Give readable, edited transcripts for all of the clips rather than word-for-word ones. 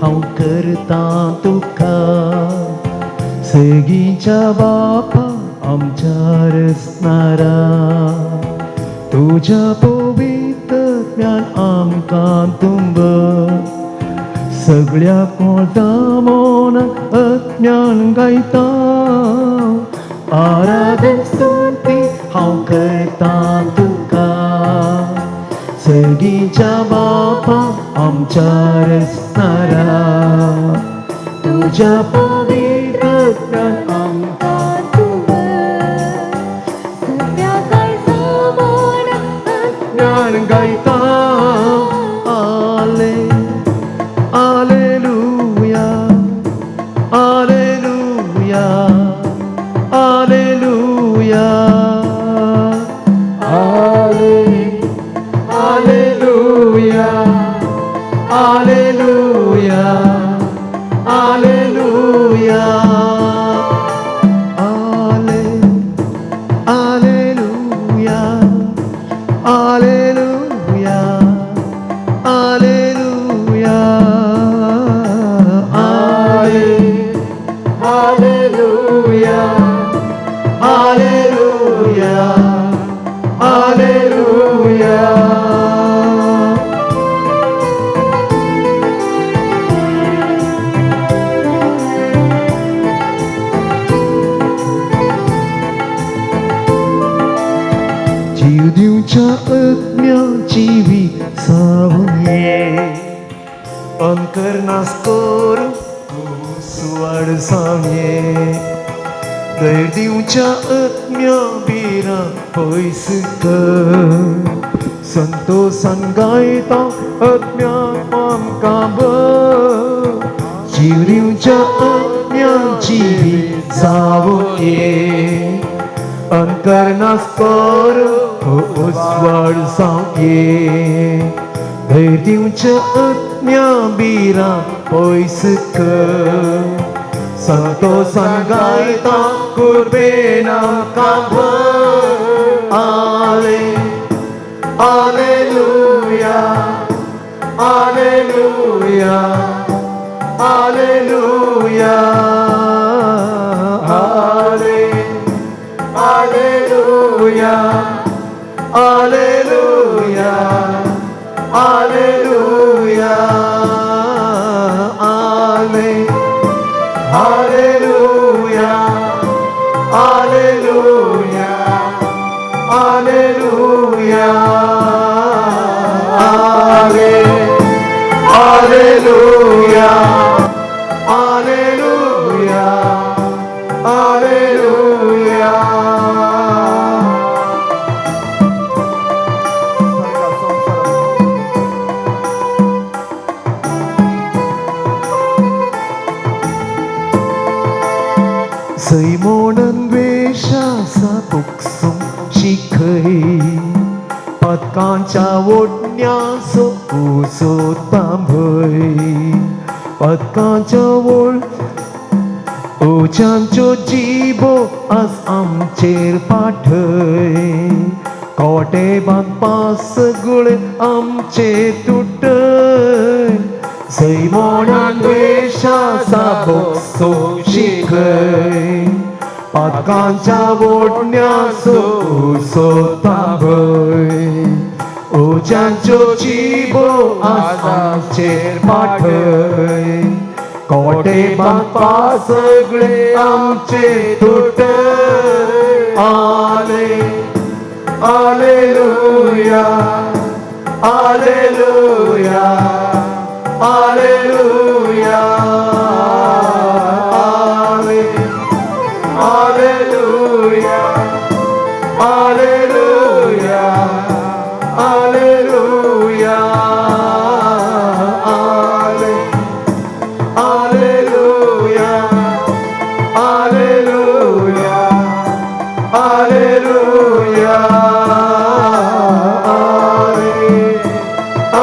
हांव करतां तुका. सगींच्या बापा आमच्या रसणारा, तुज्या पवित्र ज्ञान आमकां तुंब. सगळ्या कोळता मोन अज्ञान गायता, आराधन स्तुती हांव करतां तुका. सगींच्या बापा आमच्या रसणारा, तुज्या पवित्र ज्ञान आमकां ज्ञान गायता. आले आलेलुया, आलेलुया, आलेलुया. आले आलेलुया, आलेलुया, आलेलुया. आले आलेलुया, आलेलुया, आलेलुया. आले आलेलुया, आलेलुया, आलेलुया. जीव दिवच्या आत्म्याची विसावणे, अंकरनास करून सुवाड सावये. धैर्य दिवच्या आत्म्या बिरा पयस कर, संतोषान गायता आत्म्या आमकां बर. जीव दिवच्या आत्म्याची विसावणे, अंकरनास करून उस्वाड सावये. धैर्य दिवच्या आत्म्या बिरा पयस कर, संतोषान गायता कुर्बेन आमकां भर. आले आलेलुया, आलेलुया, आलेलुया. आले आलेलुया, आलेलुया, आलेलुया. आले आलेलुया, आलेलुया, आलेलुया. आले आलेलुया, आलेलुया, आलेलुया. सैमोणन वेशासा कुक्सुम शिखय, पदकांच्या ओडण्याचो उसो तांबय. पदकांच्या ओळ उच्यांच्यो जिबो आज आमचेर पाठय, कोटे बांदपा सगळे आमचे तुटय. सैमोणान द्वेशासा बोक्सो शिखय, पातकांच्या ओडण्याचो उसो तांबय. उच्यांच्यो जिबो आज आमचेर पाठय, कोटे बांदपा सगळे आमचे तुटय. आले आलेलुया, आलेलुया, आलेलुया. आले आलेलुया, आलेलुया, आलेलुया. आले आलेलुया, आलेलुया, आलेलुया. आले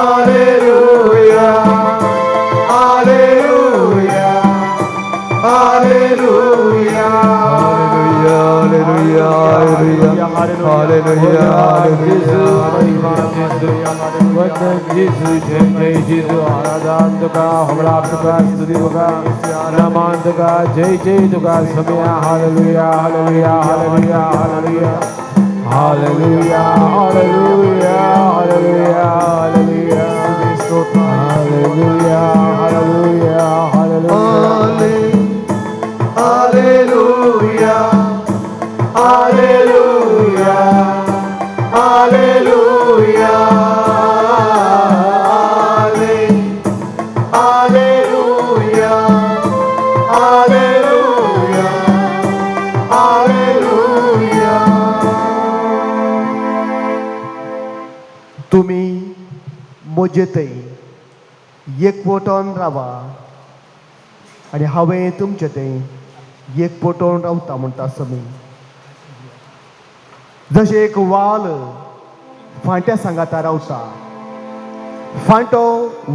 आलेलुया, आलेलुया, आलेलुया. Hallelujah, hallelujah, hallelujah, hallelujah. वंदन जेजू, जय जय जेजू, आराधन तुका, होगळा तुका, स्तुती तुका, नमन तुका, जय जय तुका समिया. Hallelujah, hallelujah, hallelujah, hallelujah, hallelujah, hallelujah, hallelujah, hallelujah, hallelujah, hallelujah, hallelujah. Hallelujah, hallelujah, hallelujah, hallelujah, hallelujah, hallelujah. तुमी म्हजे थंय एकवटोन रावा आनी हांवें तुमचे थंय एकवटोन रावता म्हणटा समी. जशें एक वाल फांट्या सांगाता रावता, फांटो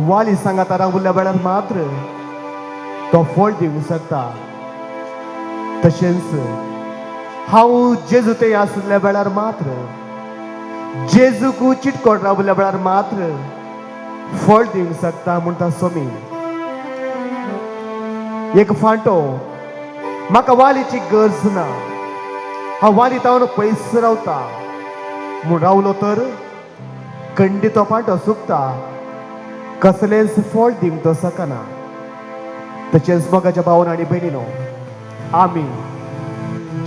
वाली सांगाता रावल्या वेळार मात्र तो फळ दिवंक शकता, तशेंच हांव जेजू थंय आसल्या वेळार मात्र, जेजूक चिटकोट रावल्या वेळार मात्र फळ दिवंक शकता म्हणटा सोमी. एक फांटो, म्हाका वालीची गरज ना, हांव वाली तावन पयस रावता म्हूण रावलो तर कंडी तो फांटो सुकता, कसलेंच फळ दिवंक तो शकना. तशेंच मोगाच्या भावन आनी भयणीनो, आमी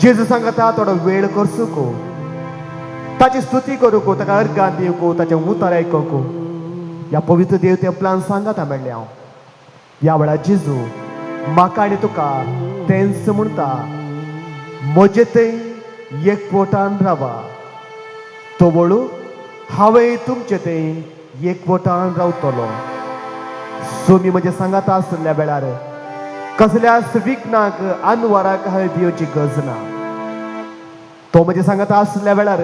जेजू सांगता थोडो वेळ करसुको, ताची स्तुती करूंक, ताका अर्गां दिवंक, ताचें उतर आयकूंक ह्या पवित्र देव तेंपलान सांगाता मेळ्ळें हांव. ह्या वेळार जेजू म्हाका आनी तुका तेंच म्हणटा, म्हजे थंय एकवटान रावा, तवळ हांवें तुमचे थंय एकवटान रावतलो. सोमी म्हजे सांगाता आसल्या वेळार कसल्याच विघ्नाक आनवाराक हांवें भिवची गरज ना. तो म्हजे सांगाता आसल्या वेळार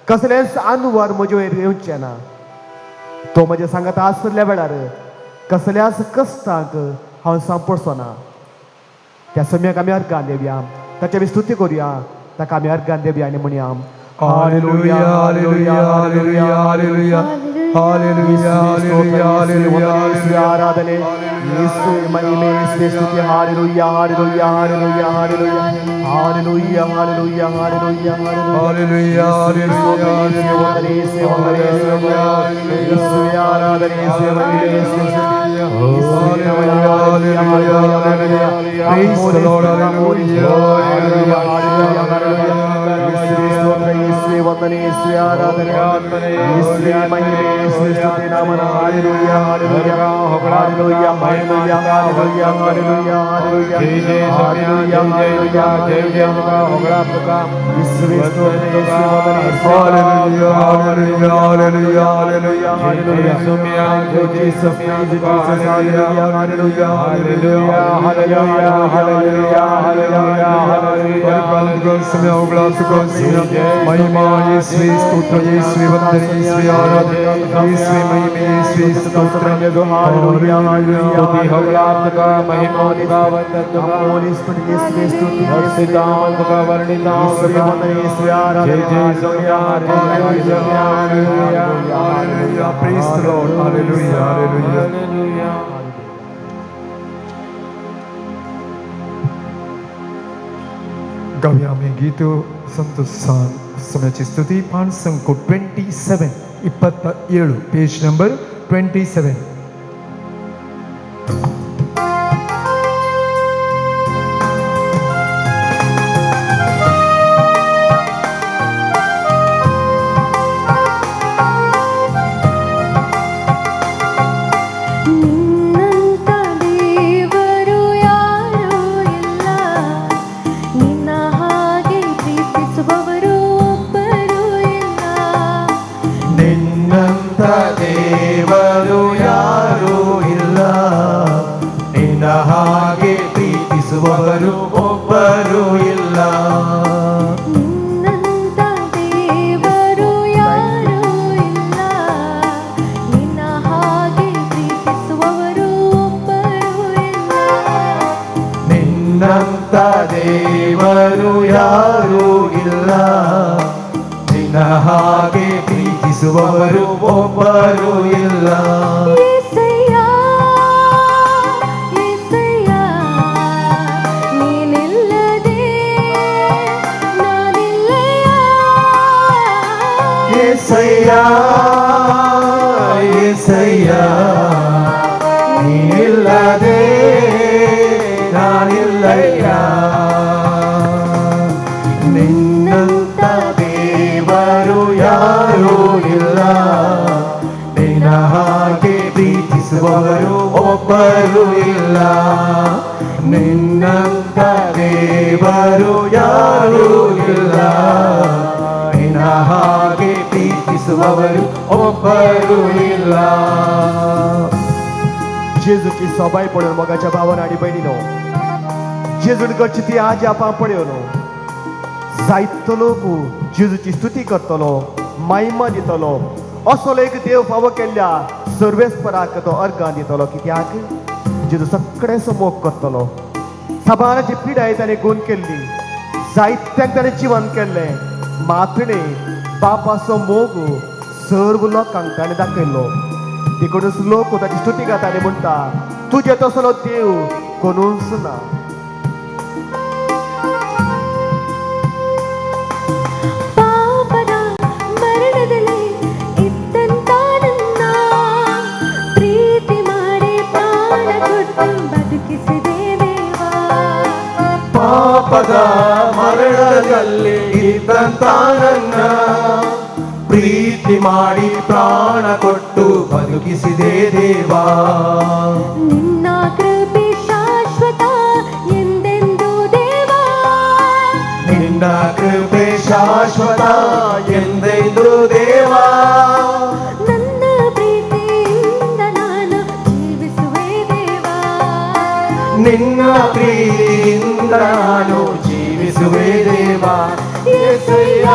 कसलेंच आनवार म्हजे वयर येवचें ना. तो म्हजे सांगाता आसल्या वेळार कसल्याच कश्टांक हांव सांपडचो ना. त्या सम्याक आमी अर्गां दिवया, ताची आमी स्तुती करुया, ताका आमी अर्गां दिवया आनी म्हणया. Hallelujah, hallelujah, hallelujah, hallelujah, hallelujah, hallelujah, hallelujah. ಆರಾಧನೆ ಯೇಸು ಮಹಿಮೆ, ಯೇಸುವೆ ಸ್ತುತಿ. Hallelujah, hallelujah, hallelujah, hallelujah, hallelujah, hallelujah, hallelujah. Hallelujah, hallelujah. ವಂದನೆ ಯೇಸುವೆ, ವಂದನೆ ಯೇಸುವೆ, ಯೇಸುವೆ ಆರಾಧನೆ, ಯೇಸುವೆ ಮಹಿಮೆ, ಯೇಸುವೆ ಸ್ತುತಿ. Hallelujah, hallelujah. Praise the Lord, hallelujah, hallelujah, hallelujah. ಯೇಸುವೆ ಸ್ತೋತ್ರ, ಯೇಸುವೆ ವಂದನೆ, ಯೇಸುವೆ ಆರಾಧನೆ, ಯೇಸುವೆ ಮಹಿಮೆ, ಯೇಸುವೆ ಸ್ತುತಿ ನಾಮನ. Hallelujah, hallelujah, hallelujah, hallelujah, hallelujah, hallelujah, hallelujah. ಜಯ ಜಯ ಹಾಲೆಲೂಯ, ಜಯ ಜಯ ಜಯ ಜಯ ಹೊಗಳ ಯೇಸುವೆ ಸ್ತೋತ್ರ, ಯೇಸುವೆ ವಂದನೆ, ಯೇಸುವೆ. Hallelujah, hallelujah, hallelujah, hallelujah. ಜಯ ಸೌಮ್ಯ, ಜಯ ಜಯ ಸೌಮ್ಯ. Hallelujah, hallelujah, hallelujah, hallelujah, hallelujah, hallelujah, hallelujah. Mahima ಯೇಸುವೆ ಸ್ತೋತ್ರ, ಯೇಸುವೆ ವಂದನೆ, ಯೇಸುವೆ ಆರಾಧನೆ, ಯೇಸುವೆ ಮಹಿಮೆ, ಯೇಸುವೆ ಸ್ತೋತ್ರ. ಸ್ತುತಿ ಹೊಗಳಾತ್ಮಕ ಮಹಿಮೋನಿಕ ವಂದನ ಹರ್ಷಿತಾಂತಕ ವರ್ಣಿತಾಂತಕ. ಜಯ ಜಯ ಸೌಮ್ಯ, ಜಯ ಜಯ ಸೌಮ್ಯ. Hallelujah. Praise the Lord. Hallelujah. Hallelujah. Hallelujah. गाऊया आम्ही गीत संत समयाची स्तुती, पान संको 27, 27, पेज नंबर 27. ನಿನ್ನಂತ ದೇವರು ಯಾರೂ ಇಲ್ಲ, ನಿನ್ನ ಹಾಗೆ ಪ್ರೀತಿಸುವವರು ಒಬ್ಬರೂ ಇಲ್ಲ. ನಿನ್ನಂತ ದೇವರು ಯಾರೂ ಇಲ್ಲ, ನಿನ್ನ ಹಾಗೆ ಪ್ರೀತಿಸುವವರು ಒಬ್ಬರೂ ಇಲ್ಲ. ನಿನ್ನಂತ ದೇವರು ಯಾರೂ ಇಲ್ಲ, ನಿನ್ನ ಹಾಗೆ ಪ್ರೀತಿಸುವವರು ಒಬ್ಬರೂ ಇಲ್ಲ. ನಿನ್ನಂತ ದೇವರು ಯಾರೂ ಇಲ್ಲ, ನಿನ್ನ ಹಾಗೆ ಪ್ರೀತಿಸುವವರು ಪ್ರೀತಿಸುವವರು ಒಬ್ಬರು ಇಲ್ಲ. ಯೇಸಯ್ಯ, ಯೇಸಯ್ಯ, ನೀನಿಲ್ಲದೆ ನಾನಿಲ್ಲಯ್ಯ. ಏಸಯ್ಯ, ಏಸಯ್ಯ, ನೀನಿಲ್ಲದೆ ನಾನಿಲ್ಲಯ್ಯ. ನಿನ್ನಂತ ದೇವರು ಯಾರೂ ಇಲ್ಲ, ನಿನ್ನ ಹಾಗೆ ಪ್ರೀತಿಸುವವರು ಒಬ್ಬರು ಇಲ್ಲ. ನಿನ್ನಂತ ದೇವರು ಯಾರೂ ಇಲ್ಲ, ನಿನ್ನ ಹಾಗೆ ಪ್ರೀತಿಸುವವರು ಒಬ್ಬರು ಇಲ್ಲ. जेजूची सोबाय पळोवन, मोगाच्या भावान आनी भयणीनो, जेजून करची ती आजापां पळोवन जायतो लोक जेजूची स्तुती करतलो, महिमा दितलो. असो एक देव फावो केल्ल्या सर्वेस्पराक तो अर्गां दितलो, कित्याक जेजू सगळ्यांचो मोग करतलो. साबाराची पिडाय ताणें गुण केल्ली, जायत्यांक ताणें जिवन केल्लें, मातणे बापाचो मोग सर्व लोकांक ताणें दाखयल्लो. देखूनच लोक ताची स्तुती गाता आनी म्हणटा, तुजे तसलो देव कोणूच ना. ಪಾಪದ ಮರಣದಲ್ಲಿ ಇದ್ದಂತ ನನ್ನ ಪ್ರೀತಿ ಮಾಡಿ ಪ್ರಾಣ ಕೊಟ್ಟು ಬದುಕಿಸಿದೆ ದೇವಾ. ಪಾಪದ ಮರಣದಲ್ಲಿ ಇದ್ದಂತ ನನ್ನ ಪ್ರೀತಿ ಮಾಡಿ ಪ್ರಾಣ ಕೊಟ್ಟು ಬದುಕಿಸಿದೆ ದೇವಾ. ನಿನ್ನ ಕೃಪೆ ಶಾಶ್ವತ ಎಂದೆಂದು ದೇವಾ. ನಿನ್ನ ಕೃಪೆ ಶಾಶ್ವತ ಎಂದೆಂದು ದೇವಾ. ನನ್ನ ಪ್ರೀತಿಯಿಂದ ನಾನು ಜೀವಿಸುವೆ ದೇವಾ. ನಿನ್ನ ಪ್ರೀತಿಯಿಂದ ನಾನು ಜೀವಿಸುವೆ ದೇವಾ. ಏಸಯ್ಯ,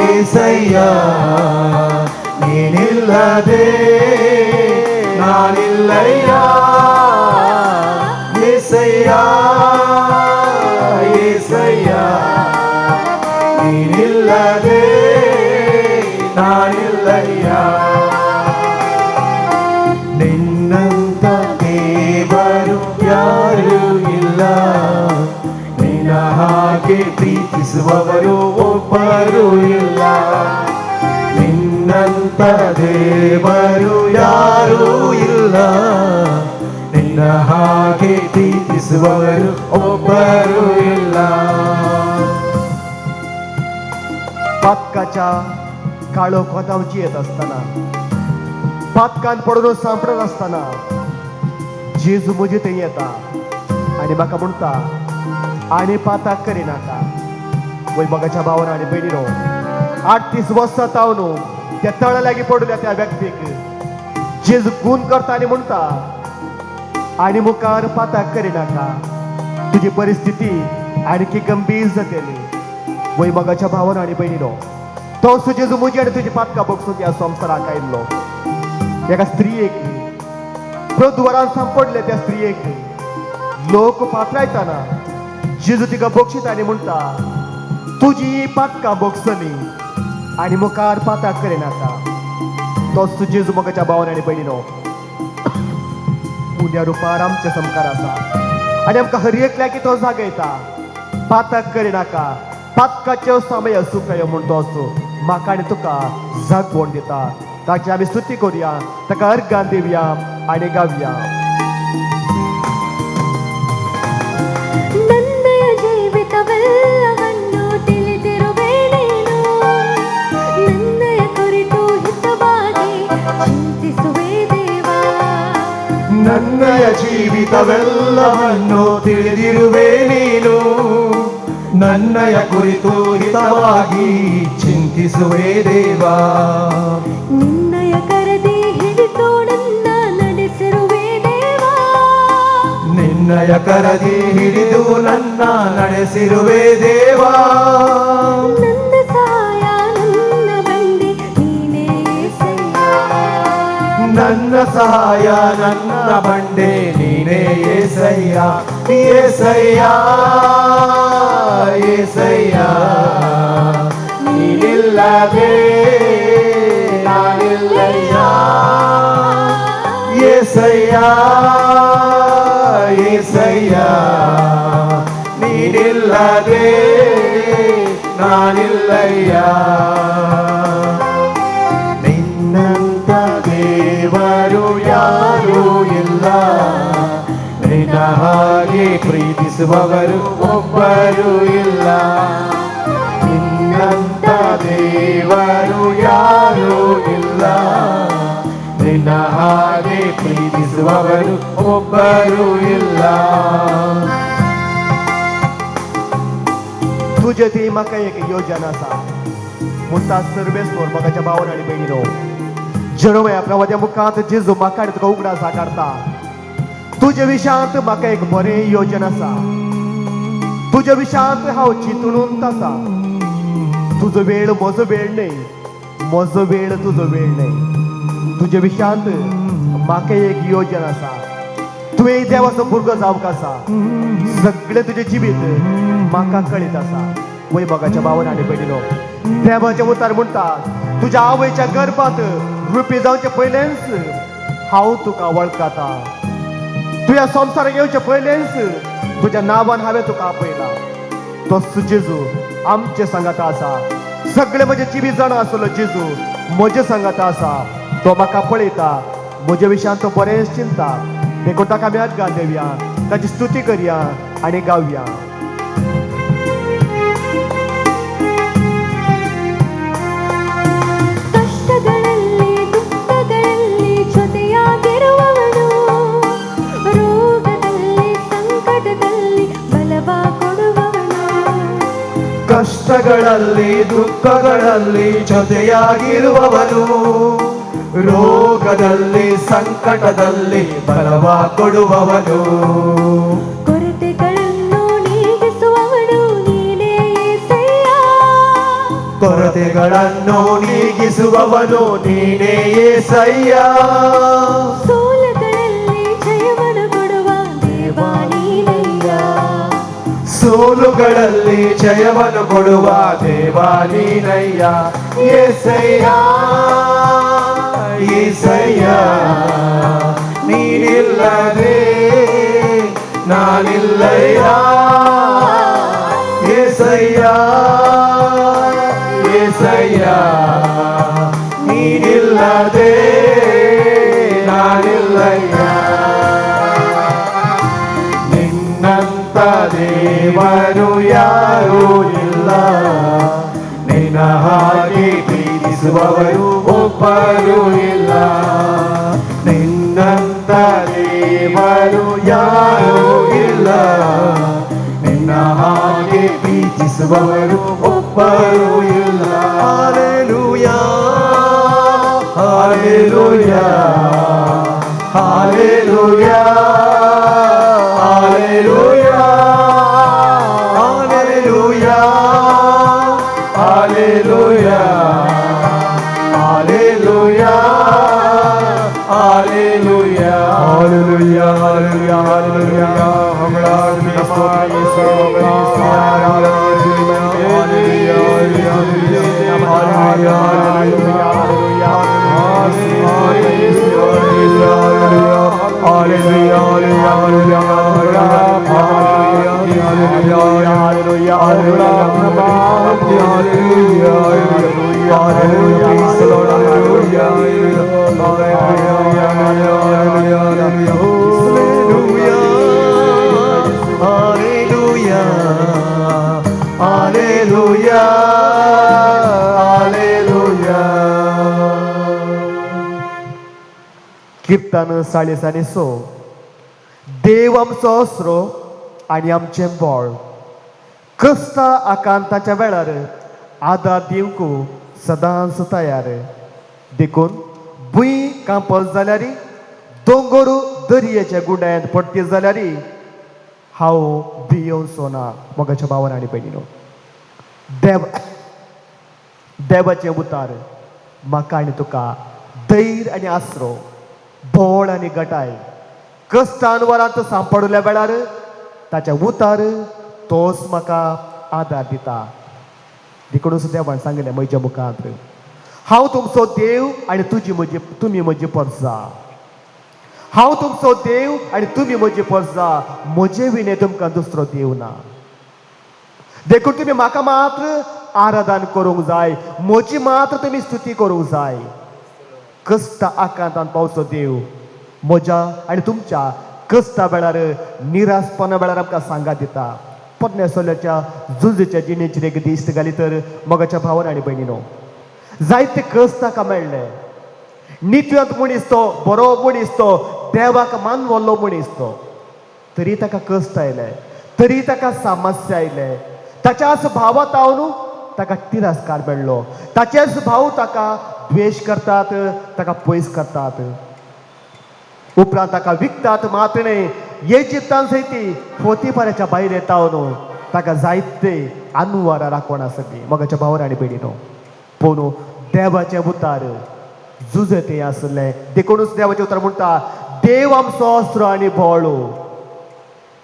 ಏಸಯ್ಯ, ನೀನಿಲ್ಲದೆ ನಾನಿಲ್ಲಯ್ಯ. ಏಸಯ್ಯ, ಏಸಯ್ಯ, ನೀನಿಲ್ಲದೆ ನಾನಿಲ್ಲಯ್ಯ. ನಿನ್ನಂತ ದೇವರು ಯಾರೂ ಇಲ್ಲ, ನಿನ್ನ ಹಾಗೆ ಪ್ರೀತಿಸುವವರು ಒಬ್ಬರು ಇಲ್ಲ. ನಿನ್ನಂತ ದೇವರು ಯಾರೂ ಇಲ್ಲ, ನಿನ್ನ ಹಾಗೆ ಪ್ರೀತಿಸುವವರು ಒಬ್ಬರು ಇಲ್ಲ. पातकाच्या काळो कोताव जियेत आसतना, पातकान पडून सांपडत आसतना जेजू म्हजे थंय येता आनी म्हाका म्हणटा, आनी पाताक करिनाका. वय मोगाच्या भावान आनी भयणीनो, 38 वर्सां तावन त्या तळा लागीं पडल्या त्या व्यक्तीक जेजू गुण करता आनी म्हणटा, आनी मुखार पाताक करिनाका, तुजी परिस्थिती आणखी गंभीर जातली. वय मोगाच्या भावान आनी भयणीनो, तो जेजू म्हजी आनी तुजी पातकां बगसून ह्या संवसाराक आयिल्लो. एका स्त्रियेक प्रद्वारान सांपडले, त्या स्त्रियेक लोक पात्रायतना जेजू तिका बक्षीत आनी म्हणटा, तुजी पातकां बगसली आनी मुखार पाताक करिनाका. तोच जेजू, मोगाच्या भावान आनी भयणीनो, उण्या रुपार आमच्या सामकार आसा आनी आमकां हर एकल्याक तो जागयता, पाताक करिनाका, पातकाच्यो समय सुखय म्हूण तो असो म्हाका आनी तुका जागवण दिता. ताची आमी स्तुती करुया, ताका अर्गां दिवया आनी गावया. ನನ್ನಯ ಜೀವಿತವೆಲ್ಲವನ್ನು ತಿಳಿದಿರುವೆ ನೀನು. ನನ್ನಯ ಕುರಿತು ಹಿತವಾಗಿ ಚಿಂತಿಸುವೆ ದೇವಾ. ನನ್ನಯ ಜೀವಿತವೆಲ್ಲವನ್ನು ತಿಳಿದಿರುವೆ ನೀನು, ನನ್ನಯ ಕುರಿತು ಹಿತವಾಗಿ ಚಿಂತಿಸುವೆ ದೇವಾ. ನಿನ್ನಯ ಕರದಿ ಹಿಡಿದು ನನ್ನ ನಡೆಸಿರುವೆ ದೇವಾ. ನಿನ್ನಯ ಕರದಿ ಹಿಡಿದು ನನ್ನ ನಡೆಸಿರುವೆ ದೇವಾ. ನನ್ನ ಸಹಾಯ ನನ್ನ ಬಂಡಿ ನೀನೇ ಏಸಯ್ಯ. ನನ್ನ ಸಹಾಯ ನನ್ನ ಬಂಡೆ ನೀನೇ ಏಸಯ್ಯ. ಏಸಯ್ಯ, ಏಸಯ್ಯ, ನೀನಿಲ್ಲದೆ ನೀನಿಲ್ಲದೆ ನಾನಿಲ್ಲಯ್ಯ. ಏಸಯ್ಯ, ಏಸಯ್ಯ, ನೀನಿಲ್ಲದೆ ನಾನಿಲ್ಲಯ್ಯ. ನಿನ್ನಂತ ದೇವರು ಯಾರೂ ಇಲ್ಲ, ನಿನ್ನ ಹಾಗೆ ಪ್ರೀತಿಸುವವರು ಒಬ್ಬರು ಇಲ್ಲ. ನಿನ್ನಂತ ದೇವರು ಯಾರೂ ಇಲ್ಲ, ನಿನ್ನ ಹಾಗೆ ಪ್ರೀತಿಸುವವರು ಒಬ್ಬರು ಇಲ್ಲ. तुजे थंय म्हाका एक योजना आसा. म्हणटा सर्वेस्पर मोगाच्या भावान आनी भयणीनो, जेरोमया प्रवाच्या मुखांत जेजू म्हाका आनी तुका उगडास काडटा. तुजे विशयांत म्हाका एक बरें योजन आसा. तुज्या विशयांत हांव चिंतून आसा. तुजो वेळ म्हजो वेळ न्हय, म्हजो वेळ तुजो वेळ न्हय. तुज्या विशयांत म्हाका एक योजन आसा. तुवें देवाचो भुरगो जावंक आसा. सगळें तुजें जिवीत म्हाका कळीत आसा. वय मोगाच्या भावान आनी भयणीनो, देवाचें उतार म्हणटा, तुज्या आवयच्या गर्भात रुपी जावचे पयलेंच हांव तुका वळखता. तुज्या संवसाराक येवचे पयलेंच तुज्या नांवान हांवें तुका आपयला. तोच जेजू आमचे सांगाता आसा. सगळे म्हजे जिवीत जाणा आसलो जेजू म्हजे सांगाता आसा. तो म्हाका पळयता, म्हज्या विशयान तो बरेंच चिंता. देखून ताका आमी आदगान देवया, ताची स्तुती करया आनी गावया. ಕಷ್ಟಗಳಲ್ಲಿ ದುಃಖಗಳಲ್ಲಿ ಜೊತೆಯಾಗಿರುವವನು, ರೋಗದಲ್ಲಿ ಸಂಕಟದಲ್ಲಿ ಬಲವ ಕೊಡುವವನು. ಕಷ್ಟಗಳಲ್ಲಿ ದುಃಖಗಳಲ್ಲಿ ಜೊತೆಯಾಗಿರುವವನು, ರೋಗದಲ್ಲಿ ಸಂಕಟದಲ್ಲಿ ಬಲವ ಕೊಡುವವನು. ಕೊರತೆಗಳನ್ನು ನೀಗಿಸುವವನು ನೀನೇ ಏಸಯ್ಯ. ಕೊರತೆಗಳನ್ನು ನೀಗಿಸುವವನು ನೀನೇ ಏಸಯ್ಯ. ಸೋಲುಗಳಲ್ಲಿ ಜಯವನ್ನು ಕೊಡುವ ದೇವಾ ನೀನಯ್ಯ. ಸೋಲುಗಳಲ್ಲಿ ಜಯವನ್ನು ಕೊಡುವ ದೇವಾ ನೀನಯ್ಯ. ಏಸಯ್ಯ, ಏಸಯ್ಯ, ನೀನಿಲ್ಲದೆ ನಾನಿಲ್ಲಯ್ಯ. ಏಸಯ್ಯ, ಏಸಯ್ಯ, ನೀನಿಲ್ಲದೆ ನಾನಿಲ್ಲಯ್ಯ. ನಿನ್ನಂತ ದೇವರು ಯಾರೂ ಇಲ್ಲ, ನಿನ್ನ ಹಾಗೆ ಪ್ರೀತಿಸುವವರು ಒಬ್ಬರು ಇಲ್ಲ. ನಿನ್ನಂತ ದೇವರು ಯಾರೂ ಇಲ್ಲ, ನಿನ್ನ ಹಾಗೆ ಪ್ರೀತಿಸುವವರು ಒಬ್ಬರು ಇಲ್ಲ. Hallelujah, hallelujah, hallelujah, hallelujah, hallelujah, hallelujah, hallelujah, hallelujah. Hallelujah, hallelujah, hallelujah. ಸ್ತೋತ್ರ ಯೇಸುವೇ, hallelujah, hallelujah, hallelujah, hallelujah, hallelujah, hallelujah, hallelujah, hallelujah. कीर्तन 40 आनी 6. देव आमचो आसरो आनी आमचें बळ, कश्टा आकांताच्या वेळार आदार दिवंक सदांच तयार. देखून भूंय कांपत जाल्यार, दोंगर दर्याच्या गुंडायांत पडटी जाल्यार हांव भियोवचो ना. मोगाच्या भावान आनी भयणीनो, देवाचें उतार म्हाका आनी तुका धैर्य आनी आसरो, बळ आनी गटाय. कश्टान वरांत सांपडल्या वेळार ताच्या उतार तोच म्हाका आदार दिता. देखूनच देवान सांगलें म्हज्या मुखार, हांव तुमचो देव आनी तुजी म्हजी तुमी म्हजी परसा. हांव तुमचो देव आनी तुमी म्हजी परसा, म्हजे विणे तुमकां दुसरो देव ना. देखून तुमी म्हाका मात्र आराधन करूंक जाय, म्हजी मात्र तुमी स्तुती करूंक जाय. कश्ट आकांतान पावचो देव म्हज्या आनी तुमच्या कश्टा वेळार, निराशपणा वेळार आमकां सांगात दिता. पोरण्या सोल्याच्या जुजेच्या जिणेची एक दिश्ट घाली तर मोगाच्या भावान आनी भयणीनो, जायते कश्ट ताका मेळ्ळे. नित्यांत मनीस तो, बरो मनीस तो, देवाक मानवल्लो मनीस तो, तरी ताका कश्ट आयले, तरी ताका समस्या आयले. ताच्याच भावा तावन ताका तिरस्कार मेळ्ळो. ताचेच भाव ताका द्वेश करतात, ताका पयस करतात. उपरांत ताका विकतात मात्र न्हय, इजिप्तान सयती पोतीफाराच्या भायर येता न्हू ताका जायते अनवारा राखण आसली. मोगाच्या भावान आनी भयणीनो, पूण देवाचें उतार जुजते आसलें. देखूनच देवाचें उतर म्हणटा, देव आमचो अस्त्र आनी बळ,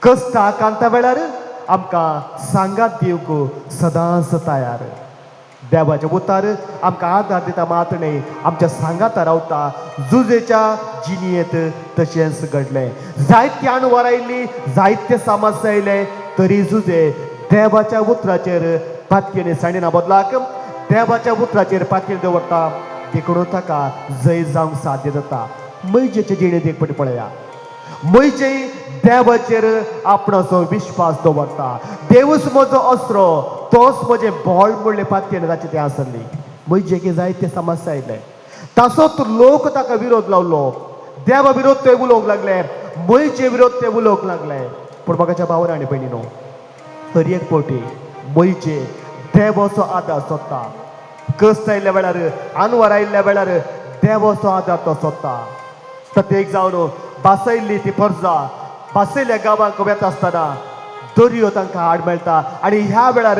कश्ट आकांता वेळार आमकां सांगात दिवंक सदांच तयार. देवाचें उतार आमकां आदार दिता मात न्हय, आमच्या सांगाता रावता. जुजेच्या जिणयेंत तशेंच घडलें. जायते अणवार आयली, जायते समस्या आयले, तरी जुजे देवाच्या उतराचेर पातयेने सांडिना बदलाक देवाच्या उतराचेर पातयेन दवरता. देखून ताका जय जावंक साध्य जाता. मैजेचे जिणेंत एक पटी पळया, म्हजे देवाचेर आपणाचो विश्वास दवरता. देवूच म्हजो अस्त्र, तोच म्हजें बळ म्हणलें पातयेन ताचें तें आसली. म्हजे जायते समस्या आयले, तासोच लोक ताका विरोध लावलो. देवा विरोध ते उलोवंक लागले, म्हजे विरोध ते उलोवंक लागले. पूण मोगाच्या भावान आनी भयणीनो, हर एक पवटी म्हजे देवाचो आदार सोदता. कश्ट आयिल्ल्या वेळार, आनवार आयिल्ल्या वेळार देवाचो आदार तो सोदता. प्रत्येक जावन बासयल्ली ती परजा बासयल्ल्या गांवांक वेता आसतना दर्यो तांकां आड मेळटा आनी ह्या वेळार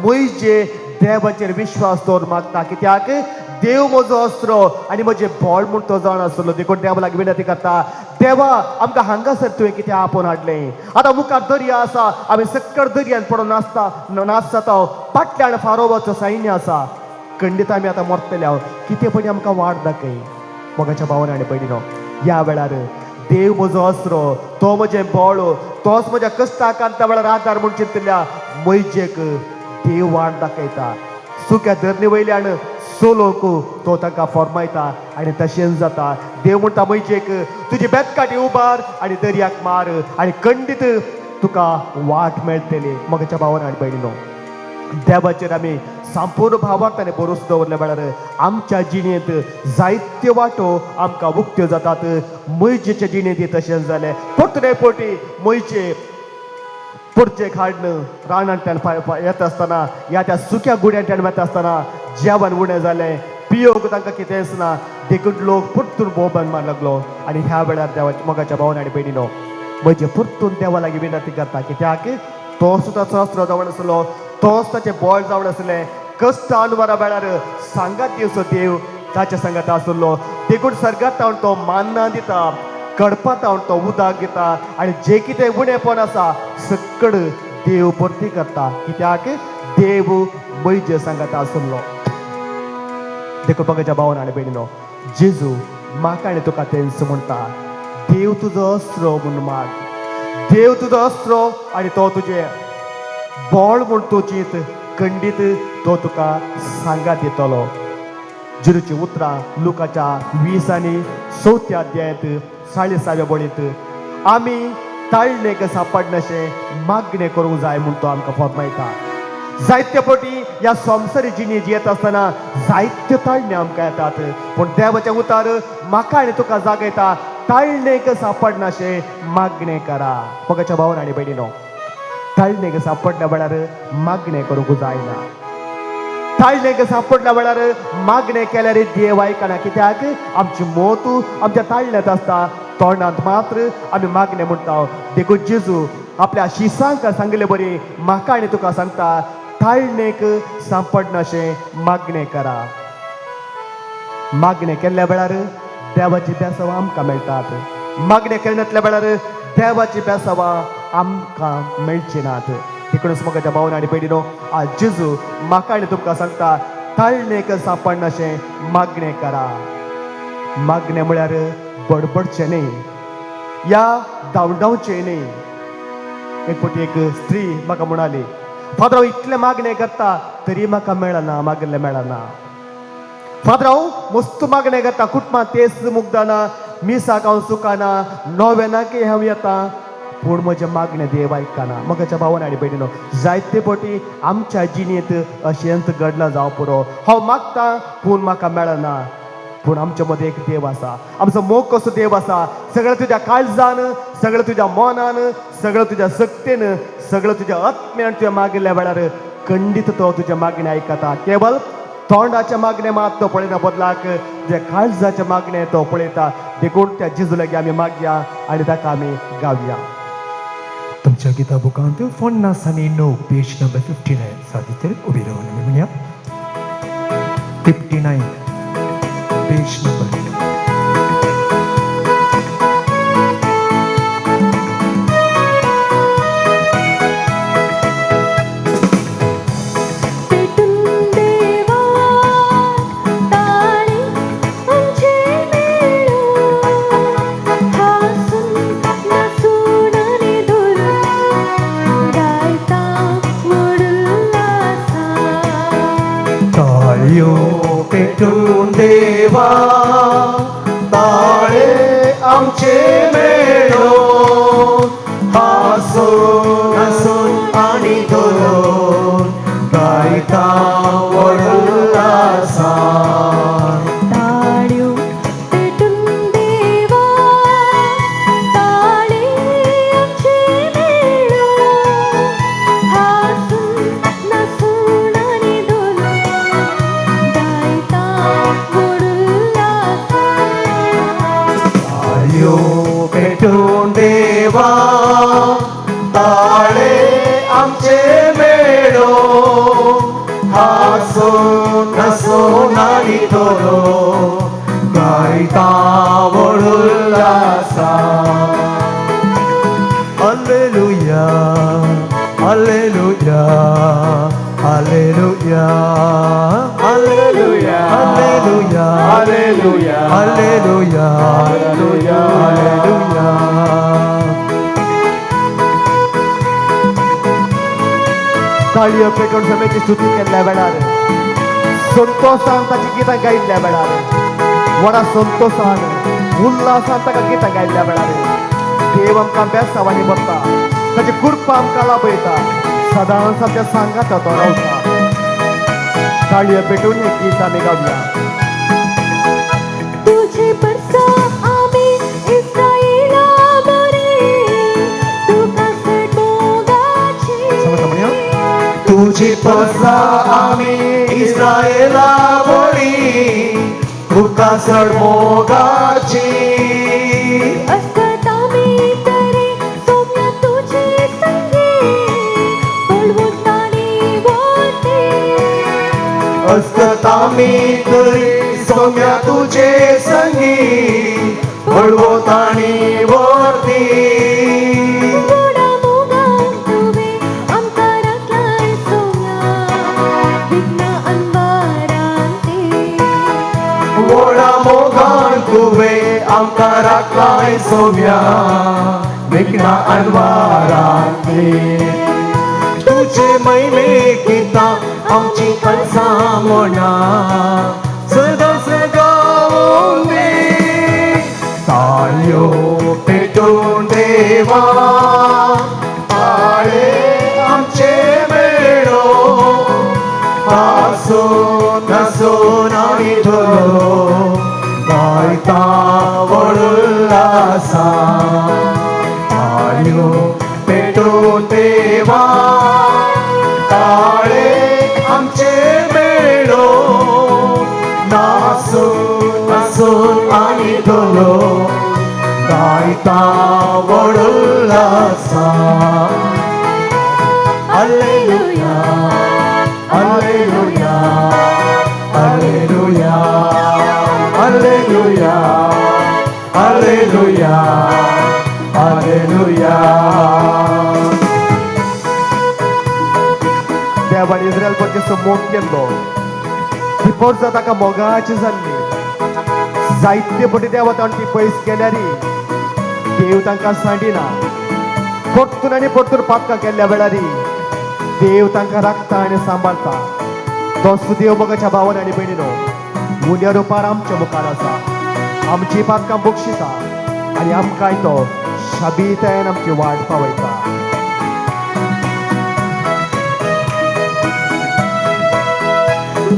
म्हजे देवाचेर विश्वास दवर मागता, कित्याक देव म्हजो अस्त्र आनी म्हजें बळ म्हूण तो जाण आसलो. देखून देवा लागीं विनंती करता, देवा आमकां हांगासर तुवें कितें आपोवन हाडलें? आतां मुखार दर्या आसा, आमी सक्कड दर्यान पडून नाचता नाच जाता. फाटल्यान फारोबाचो सैन्य आसा, खंडीत आमी आतां मरतले हांव. कितें पणी आमकां वाट दाखय. मोगाच्या भावान आनी भयणीनो, ह्या वेळार देव म्हजो अस्त्र, तो म्हजें बळ, तोच म्हज्या कश्टाक वेळार आदार म्हूण चिंतल्या मैजेक देव वाट दाखयता. सुक्या धरणे वयल्यान सोलोक तो तांकां फॉर्मायता आनी तशेंच जाता. देव म्हणटा मैजेक, तुजी बेतकाठी उबार आनी दर्याक मार आनी खंडीत तुका वाट मेळटली. मोगाच्या भावान आनी भयणीनो, देवाचेर आमी संपूर्ण भावार्थाने भरोसो दवरल्या वेळार आमच्या जिणेंत जायत्यो वाटो आमकां उक्त्यो जातात. मैजेच्या जिणेंत तशेंच जालें. परतून एक पटी मैजे पुरचेक हाडून रानांतल्यान येता आसतना, ह्या त्या सुक्या गुड्यांतल्यान वता आसतना जेवण उणें जालें, पियोवंक तांकां कितेंच ना. देखून लोक परतून बोबन मार लागलो आनी ह्या वेळार देवाच्या मोगाच्या भावन आनी भयणीनो, म्हजे परतून देवा लागीं विनंती करता, कित्याक तो सुद्दां अस्त्र जावन आसलो, तोच ताचें बळ जावन आसलें. कश्ट अनवरा वेळार सांगात दिवचो देव ताच्या सांगात आसलो. देखून सर्गात तावन तो मान्ना दिता, कडपात तावन तो उदक दिता आनी जे कितें उणेपण आसा सक्कड देव भरती करता, कित्याक देव म्हजे सांगात आसलो. देखून मोगाच्या भावान आनी भयणीनो, जेजू म्हाका आनी तुका तेंच म्हणटा, देव तुजो अस्त्र म्हूण माग. देव तुजो अस्त्र आनी तो तुजें बळ म्हूण तूं चीत, खंडीत तो तुका सांगात दितलो. जेजूची उतरां लुकाच्या 20 आनी चवथ्या अध्यायांत 40व्या बळींत आमी ताळणेक सापडनाशें मागणें करूंक जाय म्हूण तो आमकां फर्मायता. जायते पटी ह्या संवसारी जिणे जियेत आसतना जायत्यो ताळणे आमकां येतात, पूण देवाचें उतार म्हाका आनी तुका जागयता, ताळणेक सापडनाशें मागणें करा. मोगाच्या भावान आनी भयणीनो, ताळणेक सापडल्या वेळार मागणें करूंक जायना. ताळणेक सापडल्या वेळार मागणें केल्यार देव आयकना, कित्याक आमची मोत आमच्या ताळण्यांत आसता, तोंडांत मात्र आमी मागणें म्हणटा. देखून जेजू आपल्या शिसांक सांगले बरी म्हाका आनी तुका सांगता, ताळणेक सापडनाशें मागणें करा. मागणें केल्ल्या वेळार देवाची बेसावां आमकां मेळटात. मागणें केन्नातल्या वेळार देवाची बेसावां आमकां मेळची नात. देखूनच म्हज्या भावन आनी भयणीनो, आज जेजू म्हाका आनी तुमकां सांगता, ताळणेक सांपडनाशें मागणें करा. मागणें म्हळ्यार बडबडचें न्ही या धांवडावचें न्ही. एक फावटी एक स्त्री म्हाका म्हणाली, फादर, हांव इतलें मागणें करता तरी म्हाका मेळना, मागिल्लें मेळना. फादर, हांव मस्त मागणें करता, कुटुंबांत तेज मुगदाना, मिसाक हांव चुकाना, नोवेनाकय हांव येता, पूण म्हजें मागणें देव आयकना. म्हज्या भावान आनी भयणीनो, जायते फावटी आमच्या जिणेंत अशेंच घडलां जावं पुरो. हांव मागता पूण म्हाका मेळना. पूण आमच्या मदें एक देव आसा, आमचो मोग कसो देव आसा. सगळें तुज्या काळजान, सगळें तुज्या मनान, सगळें तुज्या शक्तीन, सगळें तुज्या आत्म्यान तुवें मागिल्ल्या वेळार खंडीत तो तुज्या मागणें आयकता. केवल तोंडाच्या मागणें मात तो पळयना, बदलाक तुज्या काळजाच्या मागणें तो पळयता. देखून त्या जेजू लागीं आमी मागया आनी ताका आमी गावया. तुमच्या गीता बुकांत 59 पेज नंबर 59. सादी उबी रावन आमी म्हणया. 59 पेज नंबर. पेटून देवा ताळे आमचे मेळो, हासून नाचून आनी धोलून गायता उल्हासान. ताळयो पेटून देवा ताळे आमचे मेळो, हासून नासून आनी धोलून गायता उल्हासान. ताळयो पेटून देवा ताळे आमचे मेळो, हासून नाचून आनी धोलून गायता उल्हासान. ताळयो पेटून देवा ताळे आमचे मेळो, हासून नासून आनी धोलून गायता उल्हासान. Alleluia, Alleluia, Alleluia, Alleluia, Alleluia, Alleluia, Alleluia, Alleluia, Alleluia. ताळयो पेटून समेची स्तुती केल्ल्या वेळार, संतोशान ताची गितां गायिल्ल्या वेळार, व्हडा संतोशान उल्हासान ताका गितां गायिल्ल्या वेळार देव आमकां बेसावांनी भरता, ताची कृपा आमकां लाभयता, सदांच आमच्या सांगाता तो रावता. ताळयो पेटून हें गीत आमी गावया. तुझे परसा आमी इस्रायेला बरे, तुका चड मोगाची. समज म्हणया. तुझी परसा आमी इस्रायला बोली, तुका चड मोगाची. असत आमी तरी सोम्या तुझे संगी, बळवंतानी वरती. असत आमी तरी सोम्या तुझे संगी, बळवतानी वरती. व्हडा मोगान तुवें आमकां राखलाय सोम्या, विघ्न अनवारांती. व्हडा मोगान तुवें आमकां राखलाय सोम्या, विघ्न अनवारांती. तुझे महिमे गितां आमची कणसां म्हणा सदांच गावूं दी. ताळयो पेटून देवा ताळे आमचे मेळो, हासून नासून आनी धोलून गायता उल्हासान. ताळयो पेटून देवा ताळे आमचे मेळो, नासून नासून आनी धोलून गायता उल्हासान. Alleluia, Alleluia, Alleluia, Alleluia, Alleluia, Alleluia. असो मोग केल्लो. ती पोरसां ताका मोगाची जाल्ली. जायते पटी देवा ताण ती पयस गेल्यारी देव तांकां सांडिना. परतून आनी परतून पातकां केल्ल्या वेळारी देव तांकां राखता आनी सांबाळता. तोच देव मोगाच्या भावान आनी भयणीनो उण्या रुपार आमच्या मुखार आसा. आमची पातकां बक्षिता आनी आमकांय तो शाबीतायेन आमची वाट पावयता.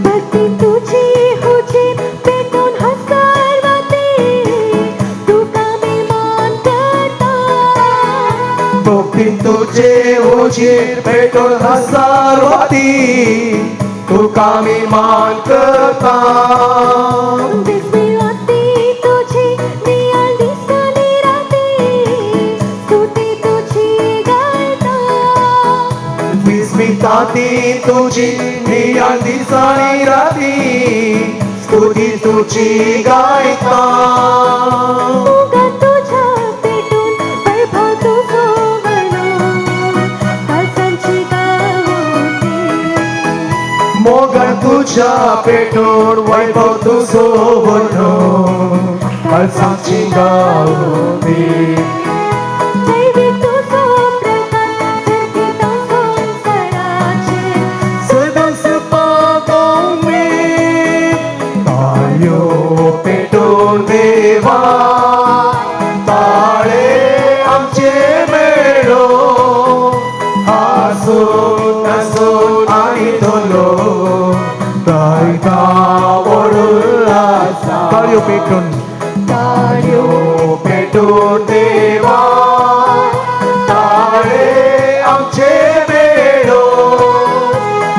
भक्ती तुझी हुजीर पेटून हजार वाती, तुका मी मान करता. भक्ती तुझे उजीर पेटून हजार वाती, तुका मी मान करता. विस्मयाती तुझी नियाळ दिसानी राती, स्तुती तुझी गायता. विस्मिताती तुझी नियाळ दिसानी राती, स्तुती तुझी गायता. मोगा तुझ्या पेटून वैभव तुझो वर्णो, काळजांची गावते. मोगण तुझ्या पेटून वैभव तुझो वर्णो, काळजाची गावती. दैवी तुझो प्रकाश झळकिता संवसाराचेर, सदांच पावोवं ताळयो पेटून देवा, ताळे आमचे मेळो, हासून नासून आनी धोलो तायता ओडुल्लासा. ताळयो पेटून. ताळयो पेटून देवा, ताळे आमचे मेळो,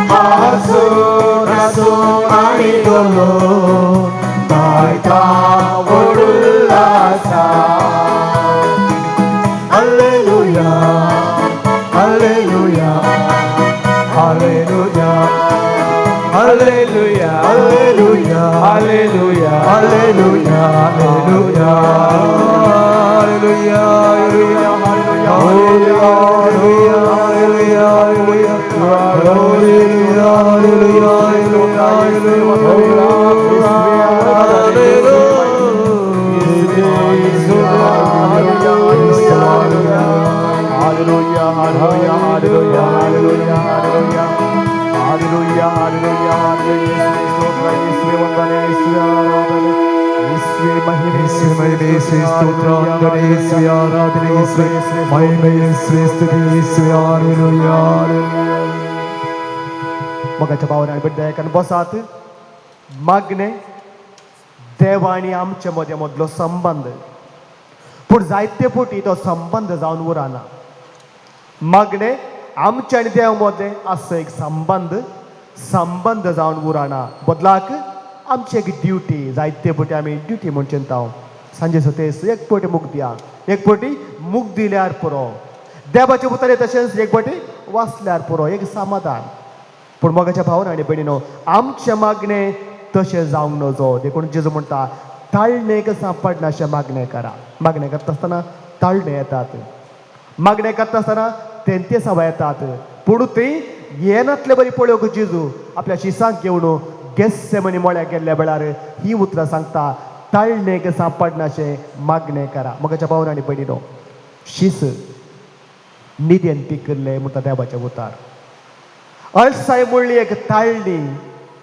हासून नासून आनी धोलो तायता ओडुल्लासा. Alleluia, alleluia, alleluia, hallelujah, alleluia, hallelujah, alleluia, alleluia, alleluia, alleluia, alleluia, alleluia, alleluia, alleluia, alleluia, alleluia. Hallelujah, hallelujah, hallelujah, hallelujah, hallelujah, hallelujah, hallelujah, hallelujah. ಸ್ತೋತ್ರ ಯೇಸುವೆ, ವಂದನೆ ಯೇಸುವೆ, ಆರಾಧನೆ ಯೇಸುವೆ, ಮಹಿಮೆ. ಯೇಸುವೆ ಮಹಿಮೆ, ಯೇಸುವೆ ಸ್ತೋತ್ರ, ವಂದನೆ ಯೇಸುವೆ, ಆರಾಧನೆ ಯೇಸುವೆ, ಮಹಿಮೆ ಯೇಸುವೆ, ಸ್ತುತಿ ಯೇಸುವೆ, ಹಾಲೆಲೂಯಾ, ಹಾಲೆಲೂಯಾ. मोगाच्या भावान आनी दयान बसात. मागणे देव आनी आमचे मदें मदलो संबंद, पूण जायते फावटी तो संबंद जावन उरना. मागणे आमचे आनी देव मदें आसा एक संबंद, संबंद जावन उरना. बदलाक आमची एक ड्युटी. जायते फावटी आमी ड्युटी म्हूण चिंता. सांजे सोतेस एक फावटी मुक दिया, एक फावटी मुक दिल्यार पुरो, देवाचे उतरे तशेंच एक फावटी वाचल्यार पुरो, एक समाधान. पूण मोगाच्या भावन आनी भयणीनो, आमचें मागणें तशें जावंक नजो. देखून जेजू म्हणटा, ताळणेक सांपडना अशें मागणें करा. मागणें करता आसतना ताळणे येतात, मागणें करता आसतना तेंते सवा येतात, पूण ती येनातले बरी पळोवंक जेजू आपल्या शिसांक घेवन गेस्सेमनी मळ्याक गेल्ल्या वेळार ही उतरां सांगता, ताळणेक सांपडना अशें मागणें करा. मोगाच्या भावन आनी भयणीनो, शीस निदेन पिकल्ले म्हणटा देवाचें उतार. अळसाय म्हणली एक ताळणी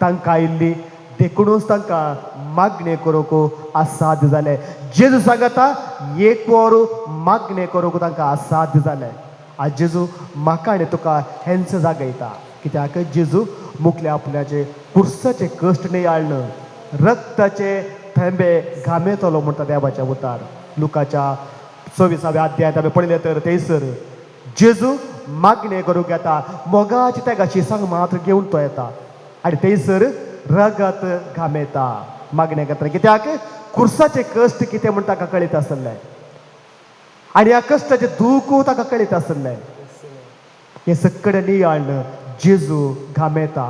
तांकां आयिल्ली, देखुनूच तांकां मागणें करूंक असाध्य जालें. जेजू सांगता, एक वर मागणें करूंक तांकां असाध्य जालें. आज जेजू म्हाका आनी तुका हेंच जागयता, कित्याक जेजू मुखल्या आपल्याचे कुर्साचे कश्ट नियाळ्ळें, रक्ताचे थेंबे घामेतलो म्हणटा देवाच्या उतार. लुकाच्या 26व्या अध्यायांत आमी पळयलें तर थंयसर जेजू मागणें करूंक येता, मोगाची तेका शिसांक मात्र घेवन तो येता आनी थंयसर रगत घामेता मागणें करतना, कित्याक कुर्साचे कश्ट कितें म्हण ताका कळीत आसलें आनी ह्या कश्टाचें दूख ताका कळीत आसलें. हें सगळें नियाळ्ळें जेजू घामेता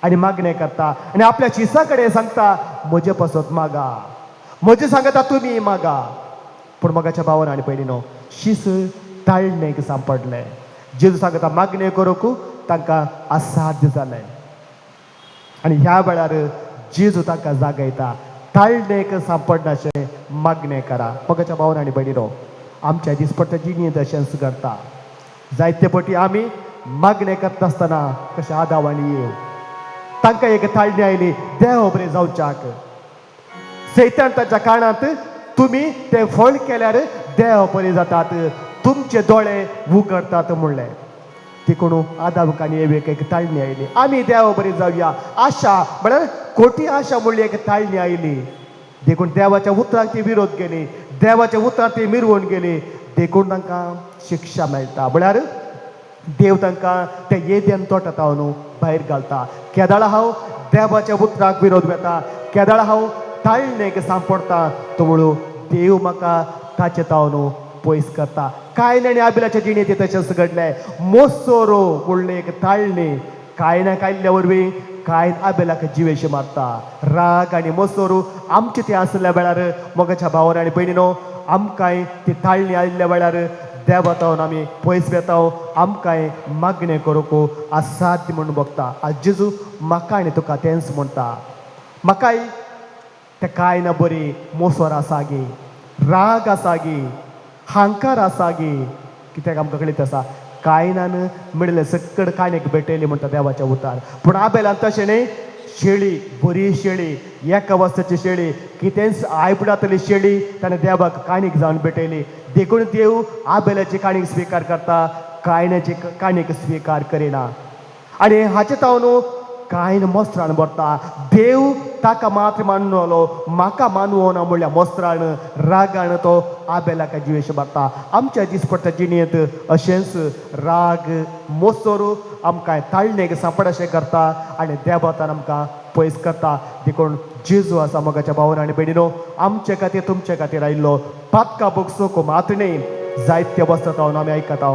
आनी मागणें करता आनी आपल्या शिसा कडेन सांगता, म्हजे पासत मागा, म्हजे सांगता तुमी मागा. पूण मोगाच्या भावान आनी भयणीनो, शीस ताळणेक सांपडलें. जेजू सांगता, मागणें करूंक तांकां असाध्य जालें. आनी ह्या वेळार जेजू तांकां जागयता, ताळणेक सांपडनाशें मागणें करा. मोगाच्या भावन आनी भयणीनो, आमच्या दिसपट्ट्या जिणेंत अशेंच घडटा. जायते पटी आमी मागणें करता आसतना कशें आदाव आनी येव तांकां एक ताळणी आयली देव बरें जावच्याक. सैतान ताच्या कानांत, तुमी तें फळ केल्यार देव बरें जातात, तुमचे दोळे उगडतात म्हणलें. देखून आदावक आनी एवेक एक ताळणी आयली, आमी देव बरी जावया. आशा म्हळ्यार खोटी आशा म्हणली एक ताळणी आयली. देखून देवाच्या उतराक ती विरोध गेली, देवाच्या उतराक ती मिरवून गेली. देखून तांकां शिक्षा मेळटा, म्हळ्यार देव तांकां त्या येद्यान तोटांत न्हू भायर घालता. केदाळा हांव देवाच्या उतराक विरोध वेता, केदाळा हांव ताळणेक सांपडटा, तो म्हणू देव म्हाका ताचे तावन पयस करता. कांय आनी आबिलाच्या जिणेंत तशेंच घडलें. मोसोरो म्हणलें एक ताळणी कांय ना कायल्ल्या वरवीं कांय आबेलाक जिवेशी मारता. राग आनी मोसोरू आमचे ते आसल्या वेळार, मोगाच्या भावान आनी भयणीनो, आमकांय ती ताळणी आयिल्ल्या वेळार देवातावन आमी पयस वेता, आमकांय मागणें करूंक असाध्य म्हूण बगता. आज जेजू म्हाका आनी तुका तेंच म्हणटा, म्हाकाय ते कांय ना बरी मोसोर आसा गे, राग आसा गे, हांकार आसा गे. कित्याक आमकां कळीत आसा, कायनान मेळिल्लें सक्कड काणयेक भेटयली म्हणटा देवाच्या उतार. पूण आबेलान तशें न्ही. शेळी, बरी शेळी, एका वर्साची शेळी, कितेंच आयपडातली शेळी ताणें देवाक काणीक जावन भेटयली. देखून देव आबेलाची काणीक स्विकार करता, कायनाची काणीक स्विकार करिना. आनी हाचे तावन कांय मोस्त्रान भरता. देव ताका मात्र मानलो, म्हाका मानवना म्हणल्यार मोस्त्रान रागान तो आबेलाक जिवेश मारता. आमच्या दिसपट्ट्या जिणेंत अशेंच राग मोसोर आमकां ताळणेक सांपड अशें करता आनी देवातान आमकां पयस करता. देखून जेजू आसा, मोगाच्या भावन आनी भयणीनो, आमचे खातीर तुमचे खातीर आयिल्लो. पातका भोगसूंक मात न्ही. जायते वर्सां तावन आमी आयकता,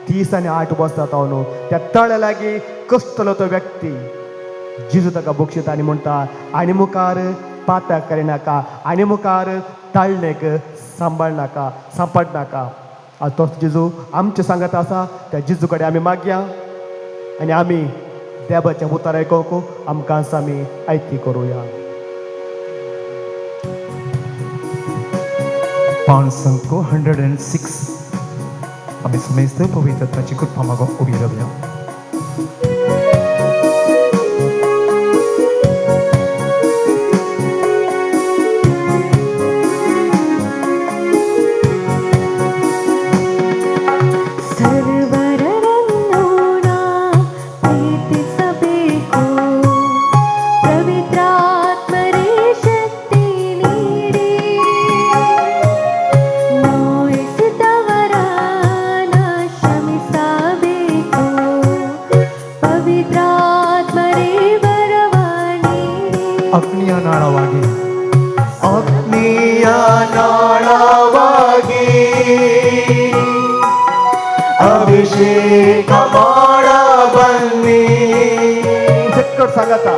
38 वर्सां तावन त्या तळ्या लागीं कसतलो तो व्यक्ती, जेजू ताका बक्षिता आनी म्हणटा, आनी मुखार पातक करिनाका, आनी मुखार ताळणेक सांबाळनाका, सांपडनाका. आतां तोच जेजू आमचे सांगत आसा. त्या जेजू कडेन आमी मागया आनी आमी देवाचें उतर आयकूंक आमकां आमी आयती करुया. पांच 106. आमी समेस्त पवित्रताची कृपा मागूंक उबी रावया. ಸರ್ವರನ್ನು ನಾ ಪ್ರೀತಿಸಬೇಕು, ಪವಿತ್ರಾತ್ಮರೇ ಶಕ್ತಿ ನೀಡಿ. ನೋಯಿಸಿದವರನ ಕ್ಷಮಿಸಬೇಕು, ಪವಿತ್ರಾತ್ಮರೇ ವರವ ನೀಡಿ. ಅಗ್ನಿಯ ನಾಳವಾಗಿ. ಅಗ್ನಿಯ ನಾಳವಾಗಿ ಅಭಿಷೇಕ ಮಾಡ ಬನ್ನಿ. सक्कड सांगता.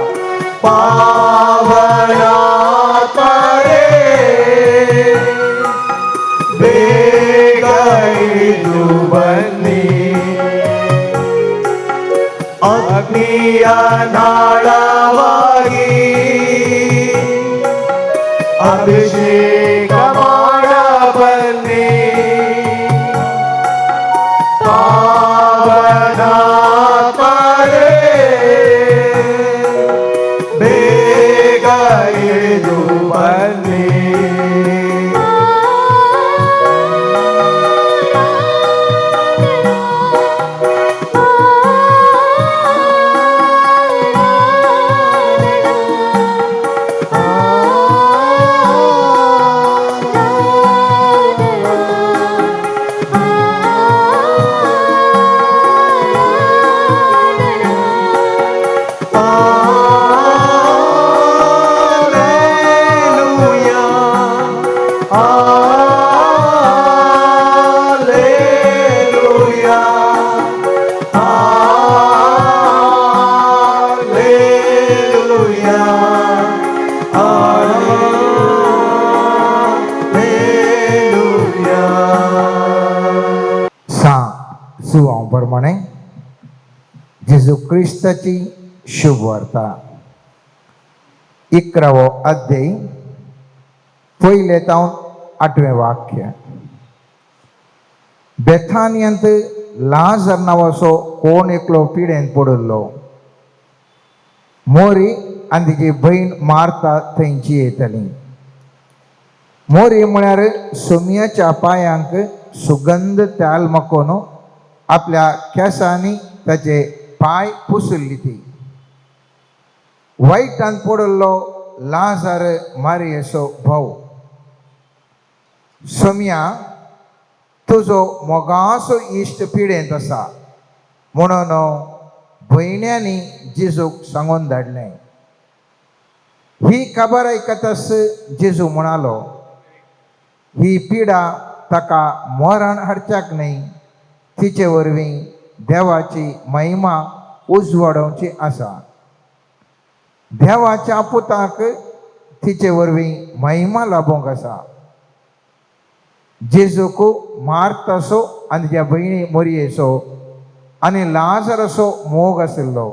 ಪಾವನಾತ್ಮರೇ ಬೇಗ ಇಳಿದು ಬನ್ನಿ. ಅಗ್ನಿಯ ನಾಳವಾಗಿ ಅಭಿಷೇಕ ಮಾಡ ಬನ್ನಿ. ಪಾವನಾತ್ಮರೇ ಬೇಗ ಇಳಿದು ಬನ್ನಿ. Hallelujah. Hallelujah. Hallelujah. Hallelujah. सा जुवांव प्रमाणे जेजू क्रिस्ताची शुभ वार्ता. 11वो अध्याय पयलें तावन 8वें वाक्य. बेथानियंत लाजर नांवाचो कोण एकलो पिडेन पडिल्लो. मोरी आनी तिची भयण मार्ता थंयची येतली. मोरी म्हळ्यार सोमयाच्या पांयांक सुगंध तेल माकोन आपल्या केंसांनी ताचे पांय पुसुल्ली ती. वायटान पडिल्लो लाजार मारयेचो भाव. सोमया, तुजो मोगाचो इश्ट पिडेंत आसा म्हणून भयण्यांनी जेजूक सांगून धाडलें. ही खबर आयकताच जेजू म्हणालो, ही पिडा ताका मरण हाडच्याक न्हय, तिचे वरवीं देवाची महिमा उजवाडोवची आसा. देवाच्या पुताक तिचे वरवीं महिमा लाभोवंक आसा. जेजूक मार्ताचो आनी तिच्या भयणी मोरयेचो आनी लाजराचो मोग आशिल्लो.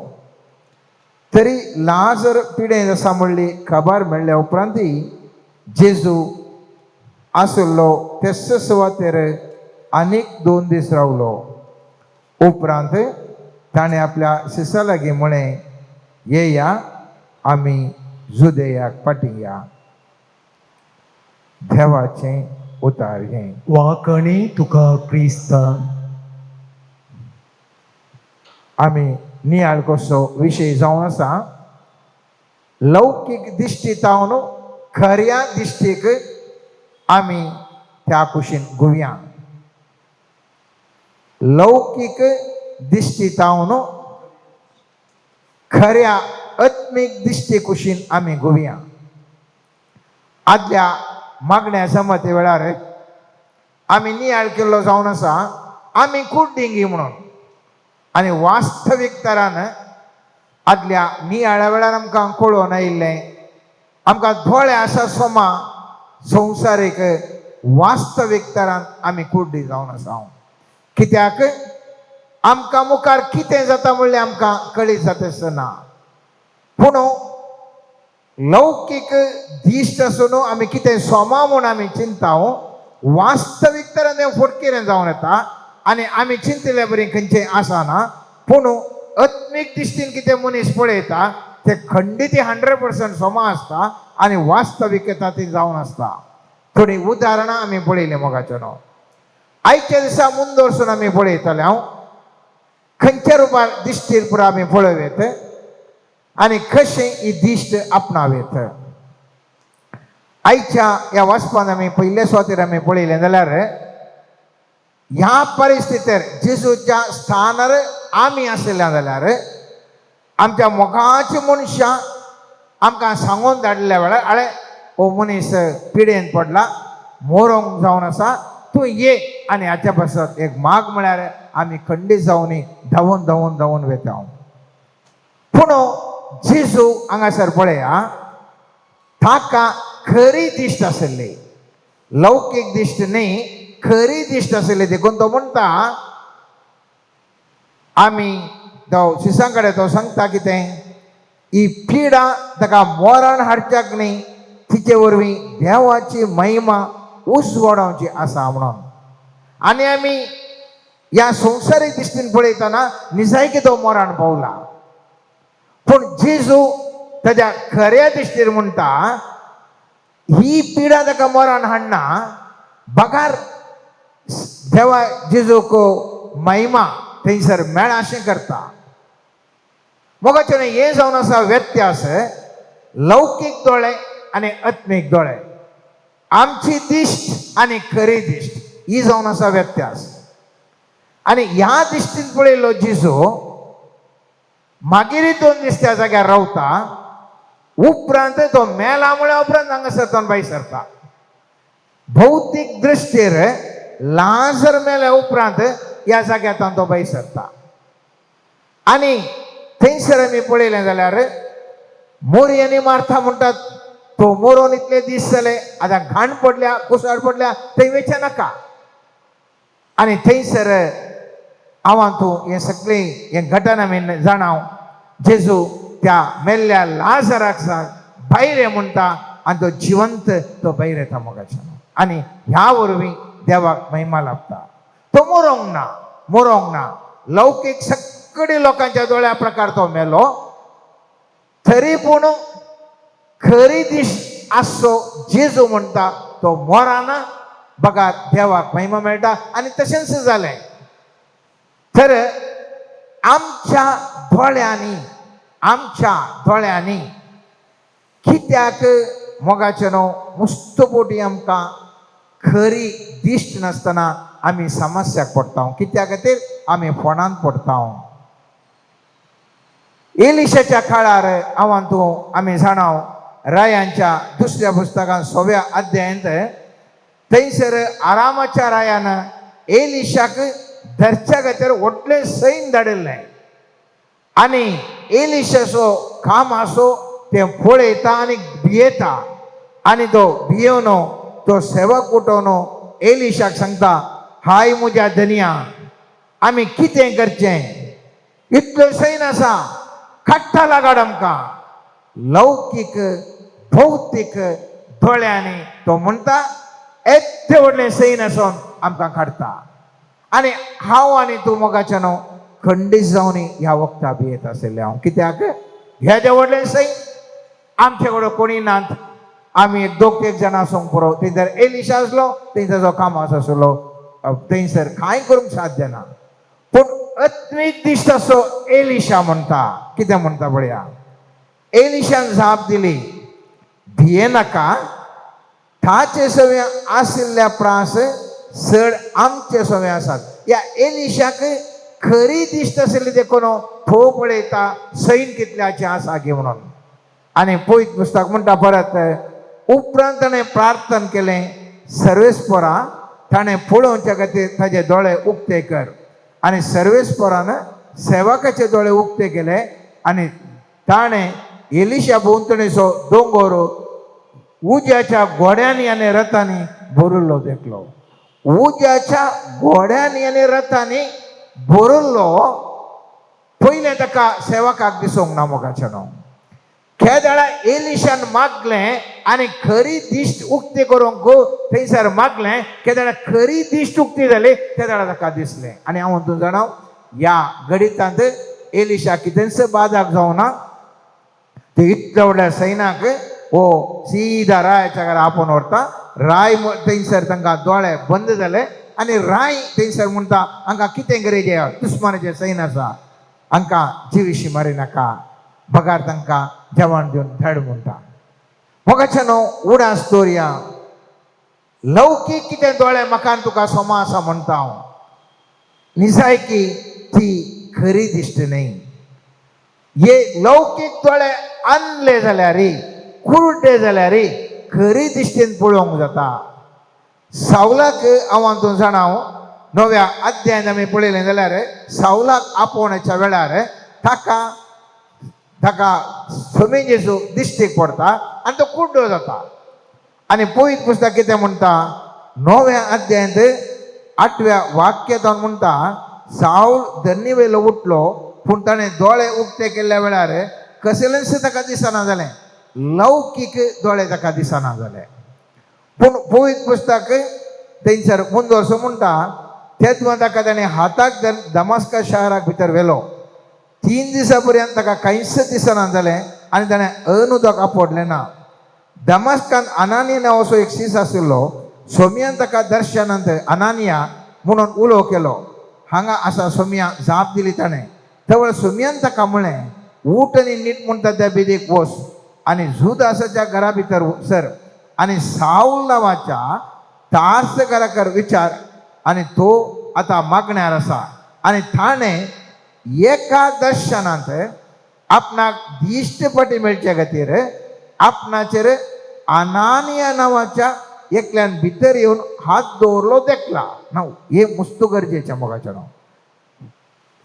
तरी लाजर पिडेन आसा म्हणली खबर मेळ्ळ्या उपरांत जेजू आशिल्लो तेच सुवातेर आनीक 2 दीस रावलो. उपरांत ताणें आपल्या शिसा लागीं म्हळें, येया आमी जुदेयाक फाटीं या. देवाचें उतार हें. वाकणी तुका क्रिस्ता. आमी नियाळ कसो विशय जावन आसा, लौकीक दिश्टी तावन खऱ्या दिश्टीक आमी त्या कुशीन गुवया. लौकीक दिश्टी तावन खऱ्या आत्मीक दिश्टी कुशीन आमी गुवया. आदल्या मागण्या जमाती वेळार आमी नियाळ केल्लो जावन आसा आमी कुड्डिंगी म्हणून. आनी वास्तवीक तरान आदल्या नियाळ्या वेळार आमकां कळोवन आयिल्लें, आमकां दोळे आसा सोमा संवसारीक वास्तवीक तरान आमी कुड्डी जावन आसा. कित्याक आमकां मुखार कितें जाता म्हणलें आमकां कळीत जाता आसना. पूण लौकीक दिश्ट आसून आमी कितें सोमा म्हूण आमी चिंता, वास्तवीक तरान तें फटकिरें जावन येता आनी आमी चिंतिल्ले बरी खंयचें आसना. पूण आत्मीक दिश्टीन कितें मनीस पळयता ते खंडीत 100% सोमा आसता आनी वास्तविकता ती जावन आसता. थोडीं उदाहरणां आमी पळयलीं मोगाचो न्हू. आयच्या दिसा मुंदोरसून आमी पळयताले हांव खंयच्या रुपार दिश्टीर पुरा आमी पळोवं आनी कशें ही दिश्ट आपणावेत. आयच्या ह्या वाचपान आमी पयले सुवातेर आमी पळयलें जाल्यार ह्या परिस्थितीर जेजूच्या स्थानार आमी आशिल्ले जाल्यार आमच्या मोगाची मनशां आमकां सांगून धाडल्या वेळार, आळे हो मनीस पिडेन पडला, मोरोंक जावन आसा, तूं ये. आनी हाच्या पासत एक माग म्हळ्यार आमी खंडीत जावन धांवून धांवून धांवून वेता. पूण जेजू हांगासर पळया, ताका खरी दिश्ट आशिल्ली, लौकीक दिश्ट न्ही, खरी दिश्ट आशिल्ली. देखून तो म्हणटा, आमी तो शिसां कडेन तो सांगता कितें, ही पिडा ताका मरण हाडच्याक न्ही, तिचे वरवीं देवाची महिमा उजवाडावची आसा म्हणून. आनी आमी ह्या संवसारीक दिश्टीन पळयतना निजायकी तो मरण पावला. पूण जेजू ताच्या खऱ्या दिश्टीर म्हणटा, ही पिडा ताका मरण हाडना, बगार देवा जेजूक महिमा थंयसर मेळा अशें करता. मोगाचें हें जावन आसा व्यत्यास, लौकीक दोळे आनी आत्मीक दोळे, आमची दिश्ट आनी खरी दिश्ट ही जावन आसा व्यत्यास. आनी ह्या दिश्टीन पळयलो जेजू मागीर 2 दीस त्या जाग्यार रावता. उपरांत तो मेला म्हळ्या उपरांत हांगासर तो भायर सरता. भौतीक दृश्टीर लाजर मेल्या उपरांत ह्या जाग्यार तो भायर सरता. आनी थंयसर आमी पळयलें जाल्यार मोरी आनी मार्था म्हणटात, तो मोरोन इतले दीस जाले, आतां घाण पडल्या, कुसाड पडल्या, थंय वेचें नाका. आनी थंयसर हांव तूं हें सगळें हें घटना आमी जाणाव, जेजू त्या मेल्ल्या लाजराक भायर ये म्हणटा आनी तो जिवंत तो भायर येता मोगाच्यान. आनी ह्या वरवीं देवाक महिमा लाभता. तो मरोंक ना, मरोंक ना. लौकीक सगळे लोकांच्या दोळ्या प्रकार तो मेलो, तरी पूण खरी दीस आसचो जेजू म्हणटा तो मोराना बघा देवाक महिमा मेळटा. आनी तशेंच जालें. तर आमच्या दोळ्यांनी, आमच्या दोळ्यांनी कित्याक मोगाचें न्हू मुस्तपोटी आमकां खरी दिश्ट नासतना आमी समस्याक पडटा. कित्या खातीर आमी फोंडांत पडटा. एलिशाच्या काळार हांव तूं आमी जाणाव रायांच्या दुसऱ्या पुस्तकान 6व्या अध्यायांत थंयसर आरामाच्या रायान एलिशाक धरच्या खातीर व्हडलें सैन धाडिल्लें. आनी एलिशाचो काम आसो तें पळयता आनी भियेता. आनी तो भियेवन तो सेवक उठोवन एलिशाक सांगता, हाय म्हज्या धनया, आमी कितें करचें? इतलें सैन आसा, काडटा लागाड आमकां. लौकीक भौतीक दोळ्यांनी तो म्हणटा येद्दें व्हडलें सैन आसून आमकां काडटा. आनी हांव आनी तूं मोगाचें न्हू खंडीत जावन ह्या वखदा भियेत आशिल्लें हांव. कित्याक हेजें व्हडलें सैन आमचे कडेन कोणी नात. आमी एक दोग एक जाणां आसूंक पुरो. थंयसर एलिशा आसलो, थंयसर कामास आसलो, थंयसर कांय करूंक साध्य ना. पूण आत्मीक दिश्ट असो एलिशा म्हणटा. कितें म्हणटा पळया. एलिशान जाप दिली, भियेनाका, ताचे सवे आशिल्ल्या प्रास चड आमचे सवे आसात. ह्या एलिशाक खरी दिश्ट आशिल्ली देखून तो पळयता सैन कितल्याचें आसा गी म्हणून. आनी पयत पुस्तक म्हणटा परत, उपरांत ताणें प्रार्थना केलें, सर्वेस्परा ताणें पळोवच्या खातीर ताजे दोळे उक्ते कर. आनी सर्वेस्परान सेवकाचे दोळे उक्ते केले आनी ताणें एलिशा भोंवतणीचो दोंगोर उज्याच्या घोड्यांनी आनी रथांनी भरिल्लो देखलो. उज्याच्या घोड्यांनी आनी रथांनी भरिल्लो पयलें ताका सेवकाक दिसूंक ना मोगाचें न्हू. केदळा एलिशान मागलें आनी खरी दिश्ट उक्ती करूंक थंयसर मागलें, केदळा खरी दिश्ट उक्ती जाली तेदळा ताका दिसलें. आनी हांव तूं जाणा ह्या गणितांत एलिशा कितेंच बादाक जावना. ते इतल्या व्हडल्या सैनाक हो सीधा रायाच्या घरा आपोवन व्हरता. राय थंयसर तांकां दोळे बंद जाले आनी राय थंयसर म्हणटा, हांकां कितें गरजें, दुस्मानाचें सैन आसा, हांकां जिविशी मारी नाका, बगार तांकां जेवण दिवन धाड म्हणटा. मोगाच्या न्हू उडास दवरया. लौकीक कितें दोळे म्हाका आनी तुका सोमा आसा म्हणटा हांव, निजायकी ती खरी दिश्ट न्हय. हे लौकीक दोळे आणले जाल्यार, कुरडे जाल्यार खरी दिश्टीन पळोवंक जाता. सावलाक हांव तूं जाणा 9व्या अध्यायान आमी पळयलें जाल्यार सावलाक आपोवण्याच्या वेळार ताका ताका स्वामी जेजू दिश्टीक पडटा आनी तो कुड्डो जाता. आनी पयत पुस्तक कितें म्हणटा, 9व्या अध्यायांत 8व्या वाक्यांत म्हणटा, सावल धरणी वयलो उठलो, पूण ताणें दोळे उक्ते केल्ल्या वेळार कसलेंच ताका दिसना जालें. लौकीक दोळे ताका दिसना जाले. पूण पवित्र पुस्तक थंयसर मुंदोरसो म्हणटा, तेदवा ताका ताणें हाताक दमास्का शहराक भितर व्हेलो. 3 दिसां पर्यंत ताका कांयच दिसना जालें आनी ताणें अनुदक आपडलें ना. दमास्कान अनानिया नांवाचो एक शीस आशिल्लो. सोमियान ताका दर्शनांत अनानिया म्हणून उलो केलो. हांगा आसा सोमिया, जाप दिली ताणें. तवळ सोमियान ताका म्हणलें, उठ आनी नीट म्हणटा त्या बेदीक वच आनी जुदासाच्या घरा भितर सर आनी सावल नांवाच्या तार्स घराकर विचार, आनी तो आतां मागण्यार आसा. आनी ताणें एका दर्शनांत आपणाक दिश्ट पटी मेळचे खातीर आपणाचेर अनानिया नांवाच्या एकल्यान भितर येवन हात दवरलो देखला. ना हे मुस्तू गरजेचें मोगाचें नांव.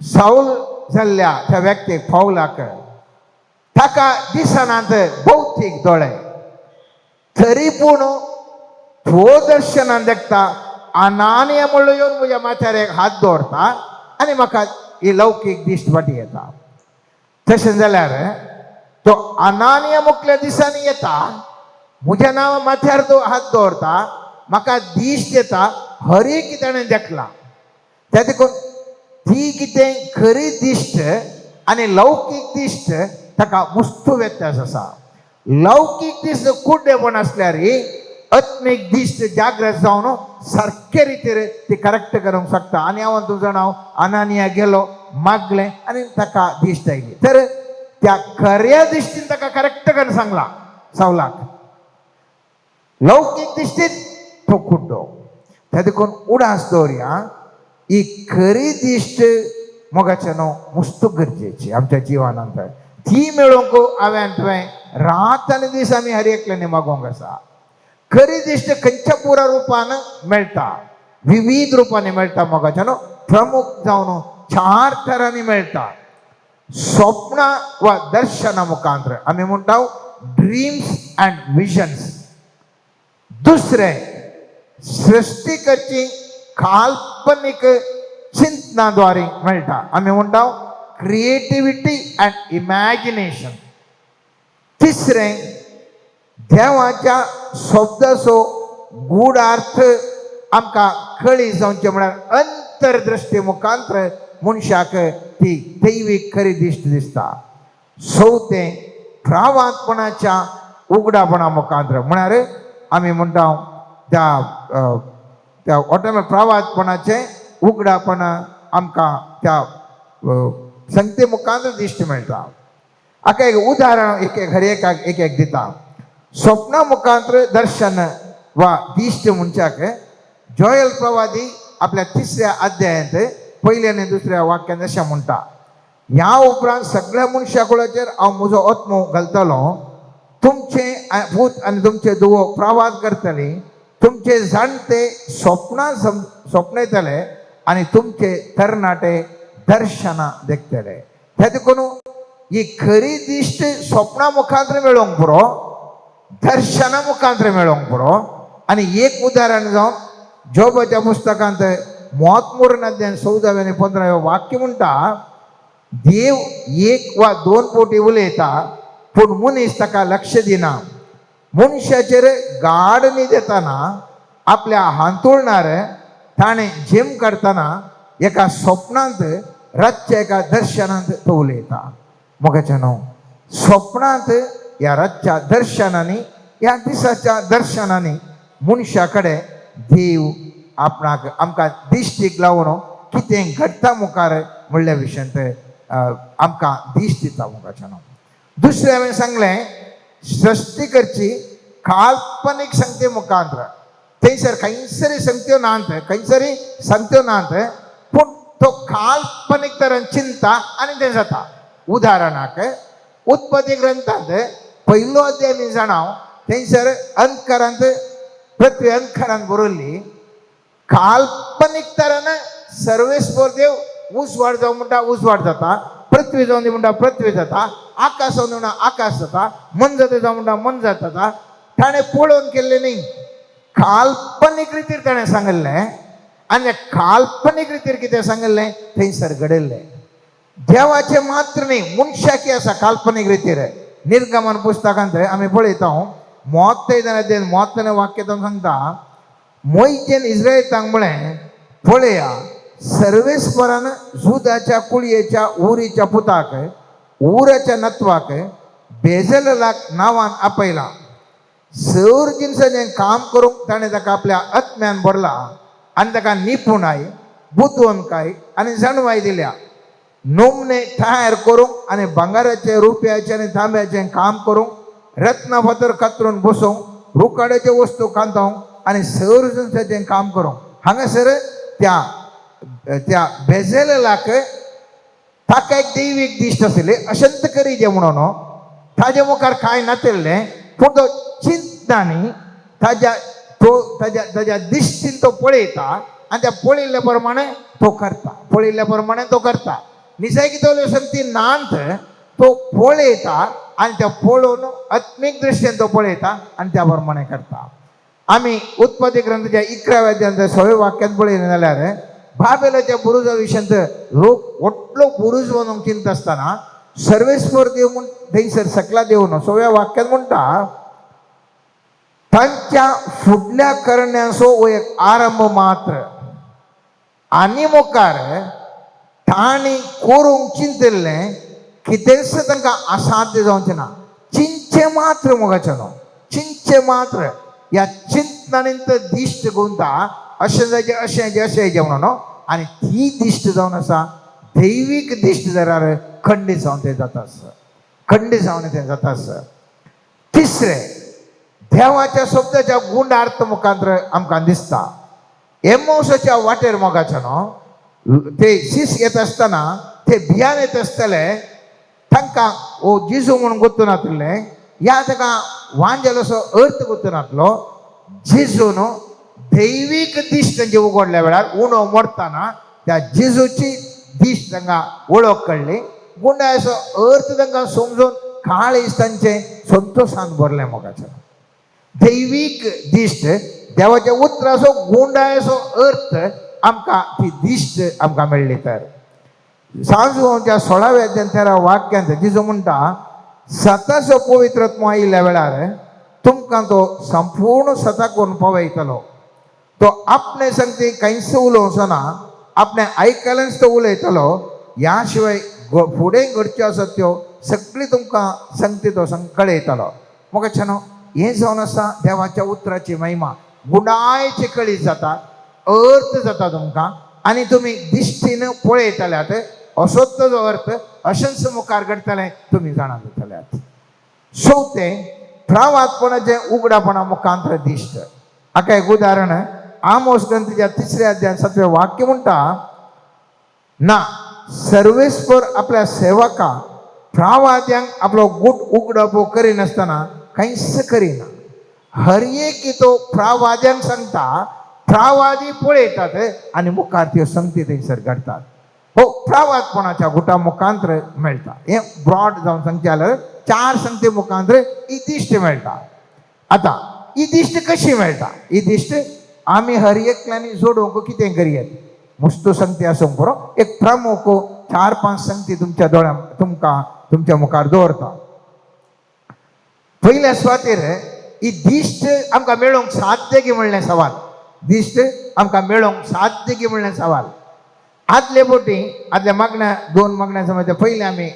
सावल जाल्ल्या त्या व्यक्तीक पावलाक ताका दिसनात भौतीक दोळे, तरी पूण तो दर्शनान देखता अनानिया म्हणलो येवन म्हज्या माथ्यार एक हात दवरता आनी म्हाका ही लौकीक दिश्ट फाटी येता. तशें जाल्यार तो अनानिया मुखल्या दिसांनी येता, म्हज्या नांव माथ्यार तो हात दवरता, म्हाका दीस दिता, हर एक ताणें देखला. त्या देखून ती कितें खरी दिश्ट आनी लौकीक दिश्ट ताका मुस्तू व्यत्यास आसा. लौकीक दिश्ट कुड्डेपण आसल्यार आत्मीक दिश्ट जागृत जावन सारके रितीर ती करेक्ट करूंक शकता. आनी हांव तूं जाणा, अनानिया गेलो, मागलें आनी ताका दिश्ट आयली. तर त्या खऱ्या दिश्टीन ताका करेक्ट करून सांगला सावलाक. लौकीक दिश्टीत तो कुड्डो. त्या देखून उडास दवरया, ही खरी दिश्ट मोगाचे न्हू मुस्त गरजेची आमच्या जिवनांत. ती मेळोवंक हांवें तुवें रात आनी दीस आमी हर एकल्यानी मागोवंक आसा. खरी दिश्ट खंयच्या पुरा रुपान मेळटा? विविध रुपांनी मेळटा मोगाचे न्हू. प्रमुख जावन चार तरांनी मेळटा. स्वप्न वा दर्शना मुखांतर, आमी म्हणटा ड्रीम्स अँड विजन्स. दुसरें, सृष्टी करची काल्पनीक चिंतनाद्वारे मेळटा, आमी म्हणटा क्रिएटिविटी अँड इमॅजिनेशन. तिसरें, देवाच्या शब्दाचो गूढार्थ आमकां कळी जावचें, म्हळ्यार अंतर्दृष्टी मुखांतर मनशाक ती दैवीक खरी दिश्ट दिसता. चवथें, प्रावांतपणाच्या उगडापणा मुखांतर, म्हळ्यार आमी म्हणटा त्या त्या ऑटोमॅट प्रावांतपणाचें उगडापण आमकां त्या संगते मुखांतर दिश्ट मेळटा. हाका एक उदाहरण एक एक हर एकाक एक एक दिता. स्वप्ना मुखांतर दर्शन वा दिश्ट म्हणच्याक जोयल प्रवादी आपल्या तिसऱ्या अध्यायांत पयल्या आनी दुसऱ्या वाक्यान अशें म्हणटा, ह्या उपरांत सगळ्या मनशा कुळाचेर हांव म्हजो आत्मो घालतलो. तुमचे पूत आनी तुमचे धुवो प्रवाद करतली, तुमचे जाणटे स्वप्नां स्वप्नयतले आनी तुमचे तरणाटे दर्शनां देखतले. त्या देखून ही खरी दिश्ट स्वप्ना मुखांतर मेळोवंक पुरो, दर्शना मुखांतर मेळोवंक पुरो. आनी एक उदाहरण जावन जोबाच्या पुस्तकांत मोतमूर अध्याय 14व्या आनी 15व्या वाक्य म्हणटा, देव एक वा दोन पोटी उलयता, पूण मनीस ताका लक्ष दिना. मनशाचेर गाड न्हीद येताना आपल्या हांतुळणार ताणें झेम करतना एका स्वप्नांत, रातच्या एका दर्शनांत तो उलयता. मोगाचे न्हू, स्वप्नांत ह्या रातच्या दर्शनांनी, ह्या दिसाच्या दर्शनांनी मनशा कडेन देव आपणाक आमकां दिश्टीक लावन कितें घडटा मुखार म्हणल्या विशयांत आमकां दिश्ट दिता मुखाच्या न्हू. दुसरें हांवें सांगलें, सृश्टी करची काल्पनीक संगते मुखांतर. थंयसर खंयसरी संगत्यो नात, खंयसरी संगत्यो नात, पूण तो काल्पनीक तरेन चिंता आनी तें जाता. उदाहरणाक उत्पत्ती ग्रंथांत पयलो अध्याय मी जाणाव, थंयसर अंधकारांत पृथ्वी अंधकारांत बरयल्ली. काल्पनीक तरेन सर्वेस्पर देव उजवाड जावं म्हणटा, उजवाड जाता. पृथ्वी जावन दी म्हणटा, पृथ्वी जाता. आकाश जावन दी म्हणटा, आकाश जाता. मनजात जावं म्हणटा, मनजात जाता. ताणें पळोवन केल्लें न्ही, काल्पनीक रितीर ताणें सांगिल्लें. आनी काल्पनीक रितीर कितें सांगिल्लें थंयसर घडिल्लें. देवाचें मात्र न्ही, मनशाकी आसा काल्पनीक रितीर. निर्गमन पुस्तकांत आमी पळयता, 35 30 वाक्य तो सांगता, मोयजेन इस्रायलांक म्हळें, पळया, सर्वेस्परान जुदाच्या कुळयेच्या उरीच्या पुताक, उराच्या नत्वाक, बेजललाक नांवान आपयला. सर जिनसाचें काम करूंक ताणें ताका आपल्या आत्म्यान भरला आनी ताका निपुणाय, बुदवंतकाय आनी जाणवाय दिल्या. नमुने तयार करूंक आनी भांगराचे, रुपयाचें आनी तांब्याचें काम करूंक, रत्न फातर कातरून बसोवंक, रुकाड्याच्यो वस्तू कांतोवंक आनी सर जिनसाचें काम करूंक. हांगासर त्या त्या बेजेलाक ताका एक दैवीक दिश्ट आशिल्ली, अशंत करी जें म्हणून. ताजे मुखार कांय नातिल्लें, पूण तो चिंतना न्ही ताज्या तो ताज्या ताज्या दिश्टीन तो पळयता आनी त्या पळयल्ल्या प्रमाणे तो करता, पळयल्ल्या प्रमाणे तो करता. निजायकी संगती नांत, तो पळयता आनी त्या पळोवन आत्मीक दृश्टीन तो पळयता आनी त्या प्रमाणे करता. आमी उत्पत्ती ग्रंथाच्या 11व्या अध्यायांत 6व्या वाक्यांत पळयलें जाल्यार बाबेलाच्या बुरुजा विशयांत लोक व्हडलो बुरुज बांदूंक चिंतता आसतना सर्वेस्पर देव म्हूण थंयसर सकला देव न्हू सगळ्या वाक्यात म्हणटा तांच्या फुडल्या करण्याचो हो एक आरंभ मात्र. आनी मुखार तांणी करूंक चिंतिल्लें कितेंच तांकां असाध्य जावचें ना. चिंतचें मात्र मोगाचें न्हू, चिंतचें मात्र. ह्या चिंतनांनी तर दिश्ट गुंता अशें जायचें, अशें जायचें, अशें जायचें म्हणून न्हू. आनी ती दिश्ट जावन आसा दैवीक दिश्ट जाल्यार खंडीत जावन तें जाता आसा, खंडीत जावन तें जाता आसा. तिसरें, देवाच्या शब्दाच्या गुणार्थ मुखांतर आमकां दिसता. एमोसाच्या वाटेर मोगाचें न्हू ते शीस येता आसतना, ते भियान येता आसतले, तांकां हो जेजू म्हणून गोत्तू नातिल्लें, ह्या ताका वांजेलोसो अर्थ गोत्तू नातलो. जेजून दैवीक दिश्ट तांचे उगडल्या वेळार उणो मोडताना त्या जेजूची दिश्ट तांकां वळख कळ्ळी. गुंडायचो अर्थ तांकां समजून काळीज तांचें संतोशान भरलें मोगाचें. दैवीक दिश्ट, देवाच्या उतराचो गुंडायचो अर्थ आमकां ती दिश्ट आमकां मेळ्ळी. तर सांजवाच्या 16व्या अध्यायान 13 वाक्यांत जेजू म्हणटा, सताचो पवित्र आत्मो आयिल्ल्या वेळार तुमकां तो संपूर्ण सता करून पावयतलो. तो आपणे संगती कांयच उलोवचो ना, आपणे आयकल्यानच तो उलयतलो. ह्या शिवाय फुडें घडच्यो आसात त्यो सगळी तुमकां संगती तो कळयतलो. म्हाका न्हू हें जावन आसा देवाच्या उतराची महिमा. गुणायची कळी जाता, अर्थ जाता तुमकां आनी तुमी दिश्टीन पळयतल्यात असोच ताजो अर्थ अशेंच मुखार घडटलें तुमी जाणा जातल्यात. चवथें, प्रावातपणाचें उगडापणा मुखांतर दिश्ट. हाका एक उदाहरण, आमोस ग्रंथाच्या 3ऱ्या अध्याय 7वें वाक्य म्हणटा, ना सर्वेस्पर आपल्या सेवका प्रावाद्यांक आपलो गुट उगडप करिनासतना कांयच करिना. हर एक तो प्रावाद्यांक सांगता, प्रावादी पळयतात आनी मुखार त्यो संगती थंयसर घडटात. हो प्रावादपणाच्या गुटा मुखांतर मेळटा. हें ब्रॉड जावन सांगचें जाल्यार चार संगती मुखांतर ही दिश्ट मेळटा. आतां ही दिश्ट कशी मेळटा? ही दिश्ट आमी हर एकल्यांनी जोडूंक कितें करयेत? मुस्तू संगती आसूंक पुरो, एक प्रमुख 4-5 संगती तुमच्या दोळ्या तुमकां तुमच्या मुखार दवरता. पयल्या सुवातेर ही दिश्ट आमकां मेळोवंक साध्य की म्हणलें सवाल. दिश्ट आमकां मेळोवंक साध्य की म्हणलें सवाल. आदले बोटी आदल्या मागण्या दोन मागण्या समज पयलें आमी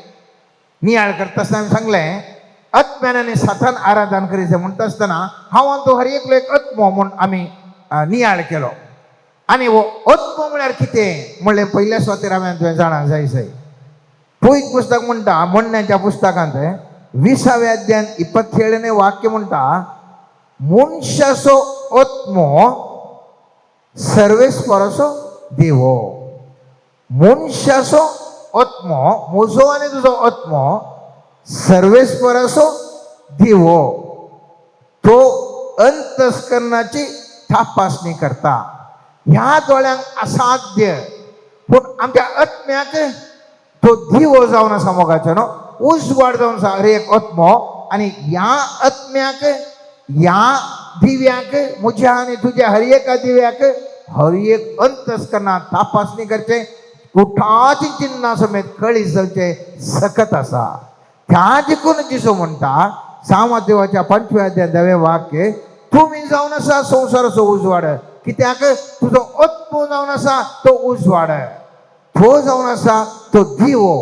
नियाळ करता आसतना आमी सांगलें, आत्म्यान आनी सतान आराधन करीत म्हणटा आसतना हांव तो हर एकलो एक आत्मो म्हूण आमी नियाळ केलो. आनी हो आत्मो म्हळ्यार कितें म्हणलें पयल्या सुवातेर हांवें तुवें जाणा जाय जाय. पवित्र पुस्तक म्हणटा, म्हणण्याच्या पुस्तकांत 20व्या अध्यायान 27 वाक्य म्हणटा, मनशाचो आत्मो सर्वेस्पराचो देवो. मनशाचो आत्मो, म्हजो आनी तुजो आत्मो सर्वेस्पराचो दिवो, तो अंतस्करणाची तपासणी करता. ह्या दोळ्यांक असाध्य, पूण आमच्या आत्म्याक तो दिवो जावन आसा मोगाचो न्हू, उजवाड जावन आसा हर एक आत्मो. आनी ह्या आत्म्याक, ह्या दिव्याक, म्हज्या आनी तुज्या हर एका दिव्याक हर एक अंतस्करणात तपासणी करचें, कुठाची चिन्हां समेत कळी जावचें सकत आसा. त्या देखून जेजू म्हणटा सामदेवाच्या 5व्या अध्याय 10वें वाक्य, तुमी जावन आसा संवसाराचो उजवाड. कित्याक तुजो आत्मो जावन आसा तो उजवाड, तो जावन आसा तो दिवो,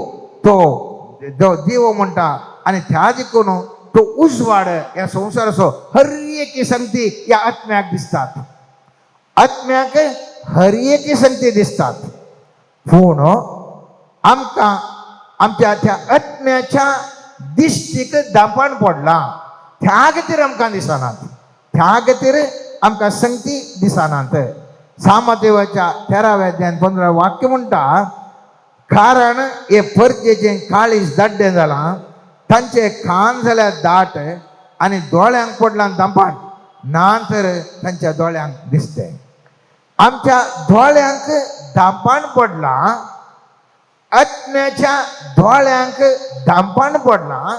तो दिवो म्हणटा. आनी त्या देखून तो उजवाड ह्या संवसाराचो हर एक संगती ह्या आत्म्याक दिसतात, आत्म्याक हर एक संगती दिसतात. पूण आमकां आमच्या त्या आत्म्याच्या दिश्टीक दांपण पडलां, त्या खातीर आमकां दिसनात, त्या खातीर आमकां संगती दिसनात. सामदेवाच्या 13व्या अध्यायान 15 वाक्य म्हणटा, कारण हे परजेचें काळीज दाड्डें जालां, तांचे कान जाल्यार दाट आनी दोळ्यांक पडलां दांपाण, ना तर तांच्या दोळ्यांक दिसतें. आमच्या दोळ्यांक दांपाण पडलां, आत्म्याच्या दोळ्यांक दांपाण पडलां,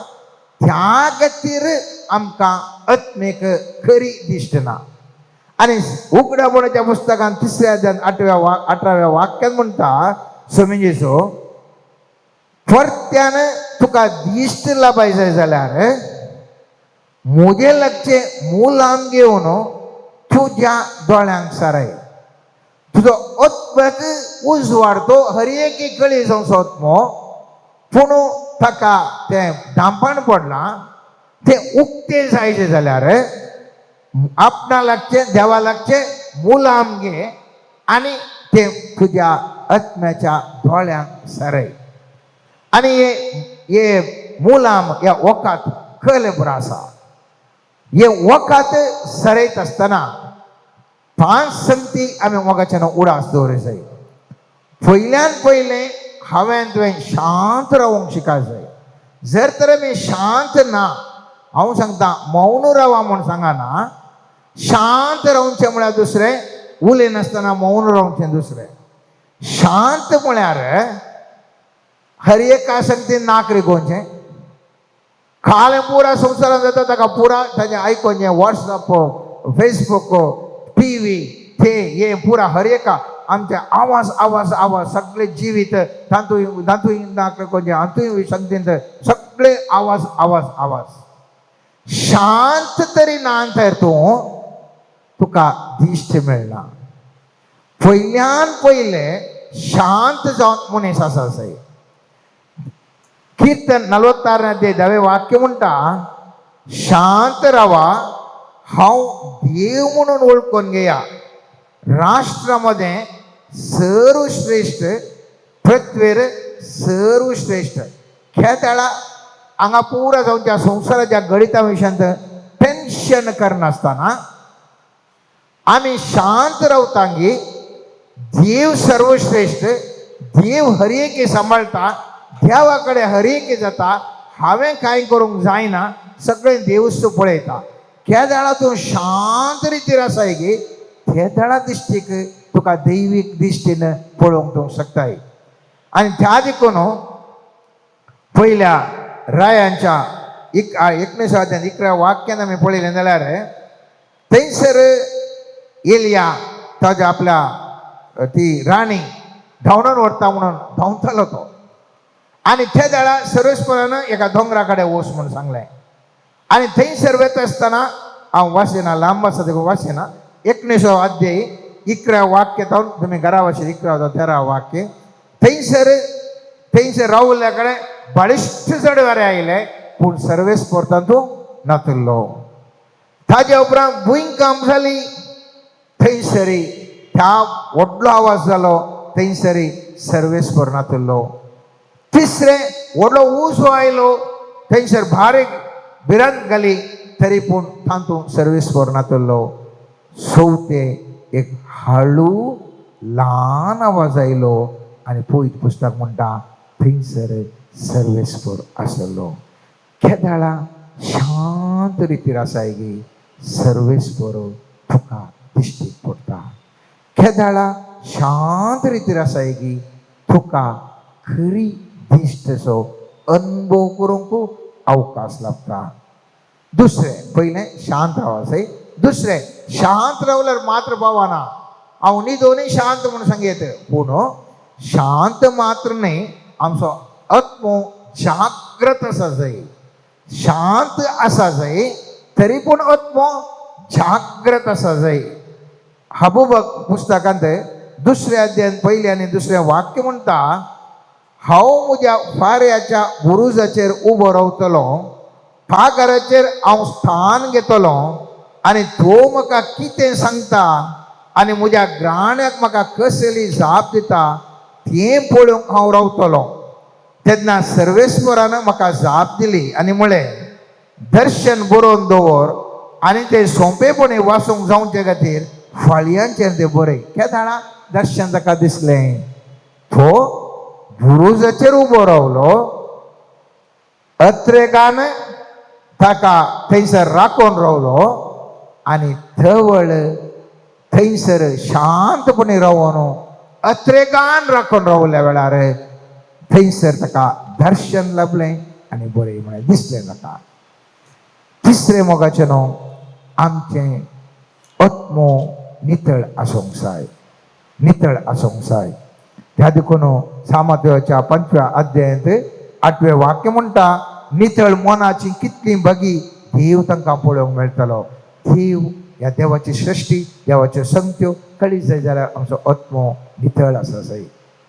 त्या खातीर आमकां आत्मेक खरी दिश्ट ना. आनी उगडापणाच्या पुस्तकान 3ऱ्या अध्यायान 18व्या वाक्यान म्हणटा, सोमिजेचो परत्यान तुका दिश्ट लाबाय जाय जाल्यार म्हजे लागचें मुलाम घेवन तुज्या दोळ्यांक साराय. तुजो आत्म्याक उजवाड तो हर एकी कळी जावचो आत्मो, पूण ताका तें धांपण पडलां, तें उक्तें जायचें जाल्यार आपणा लागचें देवा लागचें मुलाम घे आनी तें तुज्या आत्म्याच्या दोळ्यांक सारय. आनी हे हे मुलाम ह्या वखात कळ्ळें बरो आसा. हे वखात सरयत आसतना पांच संगती आमी मोगाच्यान उडास दवरूंक जाय. पयल्यान पयलें हांवें तुवें शांत रावूंक शिका जाय. जर तर आमी शांत ना, हांव सांगता मौन रावा म्हूण सांगना, शांत रावचें म्हळ्यार दुसरें, उलयनासतना मौन रावचें दुसरें. शांत म्हळ्यार हर एका संगतीन नाक रिगोवचें. कालें पुरा संवसारांत जाता ताका पुरा ताजें आयकोन वॉट्सअप, फेसबूक, टीव्ही, ते हे पुरा हर एका आमचे आवाज आवाज आवाज सगळे जिवीत तातूंत तातूंत नाक रिगोवचें, हातूंत संगतीन सगळे आवाज आवाज आवाज. शांत तरी ना तर तूं तुका दिश्ट मेळना. पयल्यान पयले शांत जावन मनीस आसा जाय. कीर्तन 46 धवे वाक्य म्हणटा, शांत रावा, हांव देव म्हणून वळखून घेया. राष्ट्रामध्ये सर्वश्रेष्ठ, पृथ्वीर सर्वश्रेष्ठ. खेळताळा हांगा पुरा जावन त्या संवसाराच्या गणिता विशयांत टेन्शन करनासतना आमी शांत रावता की देव सर्वश्रेष्ठ, देव हर एके सांबाळटा, देवा कडेन हर एक जाता, हांवें कांय करूंक जायना, सगळें देवूच पळयता. केदाळा तूं शांत रितीर आसाय की तेदाळा दिश्टीक तुका दैवीक दिश्टीन पळोवंक तूं शकताय. आनी त्या देखून पयल्या रायांच्या 19 11 वाक्यान आमी पळयलें जाल्यार थंयसर एलिया ताज्या आपल्या ती राणी धांवडून व्हरता म्हणून धांवतालो तो. आनी त्या वेळार सर्वेस्परान एका दोंगरा कडेन वच म्हूण सांगलें. आनी थंयसर वता आसतना हांव वासिना, लांब आसा देखून वासिना. 19 अध्याय 11 वाक्य जावन तुमी घरा वचीत, 11 13 वाक्य. थंयसर थंयसर रावल्या कडेन बळिश्ट चडवारे आयले, पूण सर्वेस्पर तातूंत नातिल्लो. ताज्या उपरांत भुंयकांप जाली, थंयसरी त्या व्हडलो आवाज जालो, थंयसरी सर्वेस्पर नातिल्लो. तिसरें व्हडलो उजो आयलो, थंयसर बारीक भिरांत घाली, तरी पूण तातूंत सर्वेस्पर नातिल्लो. चवथें एक हळू ल्हान आवाज आयलो आनी पवित्र पुस्तक म्हणटा थंयसर सर्वेस्पर आसलो. केदाळा शांत रितीर आसाय गी सर्वेस्पर तुका दिश्टीक पडटा. केदाळा शांत रितीर आसाय गी तुका खरी दिश्टसो अनुभव करूंक अवकाश लाभता. दुसरें, पयलें शांत रावप. दुसरें, शांत रावल्यार मात्र पावना. हांव न्हिदोनूय शांत म्हूण सांगयत, पूण शांत मात्र न्हय, आमचो आत्मो जाग्रत आसा जाय. शांत आसा जाय तरी पूण आत्मो जाग्रत आसा जाय. हबकुक पुस्तकांत दुसऱ्या अध्यायान पयलें आनी दुसरें वाक्य म्हणटा, हांव म्हज्या फाऱ्याच्या बुरुजाचेर उबो रावतलो, पागाराचेर हांव स्थान घेतलो आनी तो म्हाका कितें सांगता आनी म्हज्या ग्राण्याक म्हाका कसली जाप दिता तें पळोवंक हांव रावतलो. तेन्ना सर्वेस्वरान म्हाका जाप दिली आनी म्हळें, दर्शन बरोवन दवर आनी तें सोंपेपणी वाचूंक जावचे खातीर फाळयांचेर तें बरय. केदाळा दर्शन ताका दिसलें, तो बुरुजाचेर उबो रावलो, अत्रेगान ताका थंयसर राखून रावलो आनी थवळ थंयसर शांतपणी रावन अत्रेगान राखून रावल्या वेळार थंयसर ताका दर्शन लाभलें आनी बरें म्हळें दिसलें ताका. तिसरें मोगाचें न्हू, आमचें आत्मो नितळ आसूंक जाय, नितळ आसूंक जाय. त्या देखून सामादेवाच्या 5व्या अध्यायांत आठवें वाक्य म्हणटा, नितळ मनाची कितली बगी देव तांकां पळोवंक मेळटलो. देव ह्या देवाची सृश्टी, देवाच्यो संगत्यो कळीत जाय जाल्यार आमचो आत्मो नितळ आसा जाय.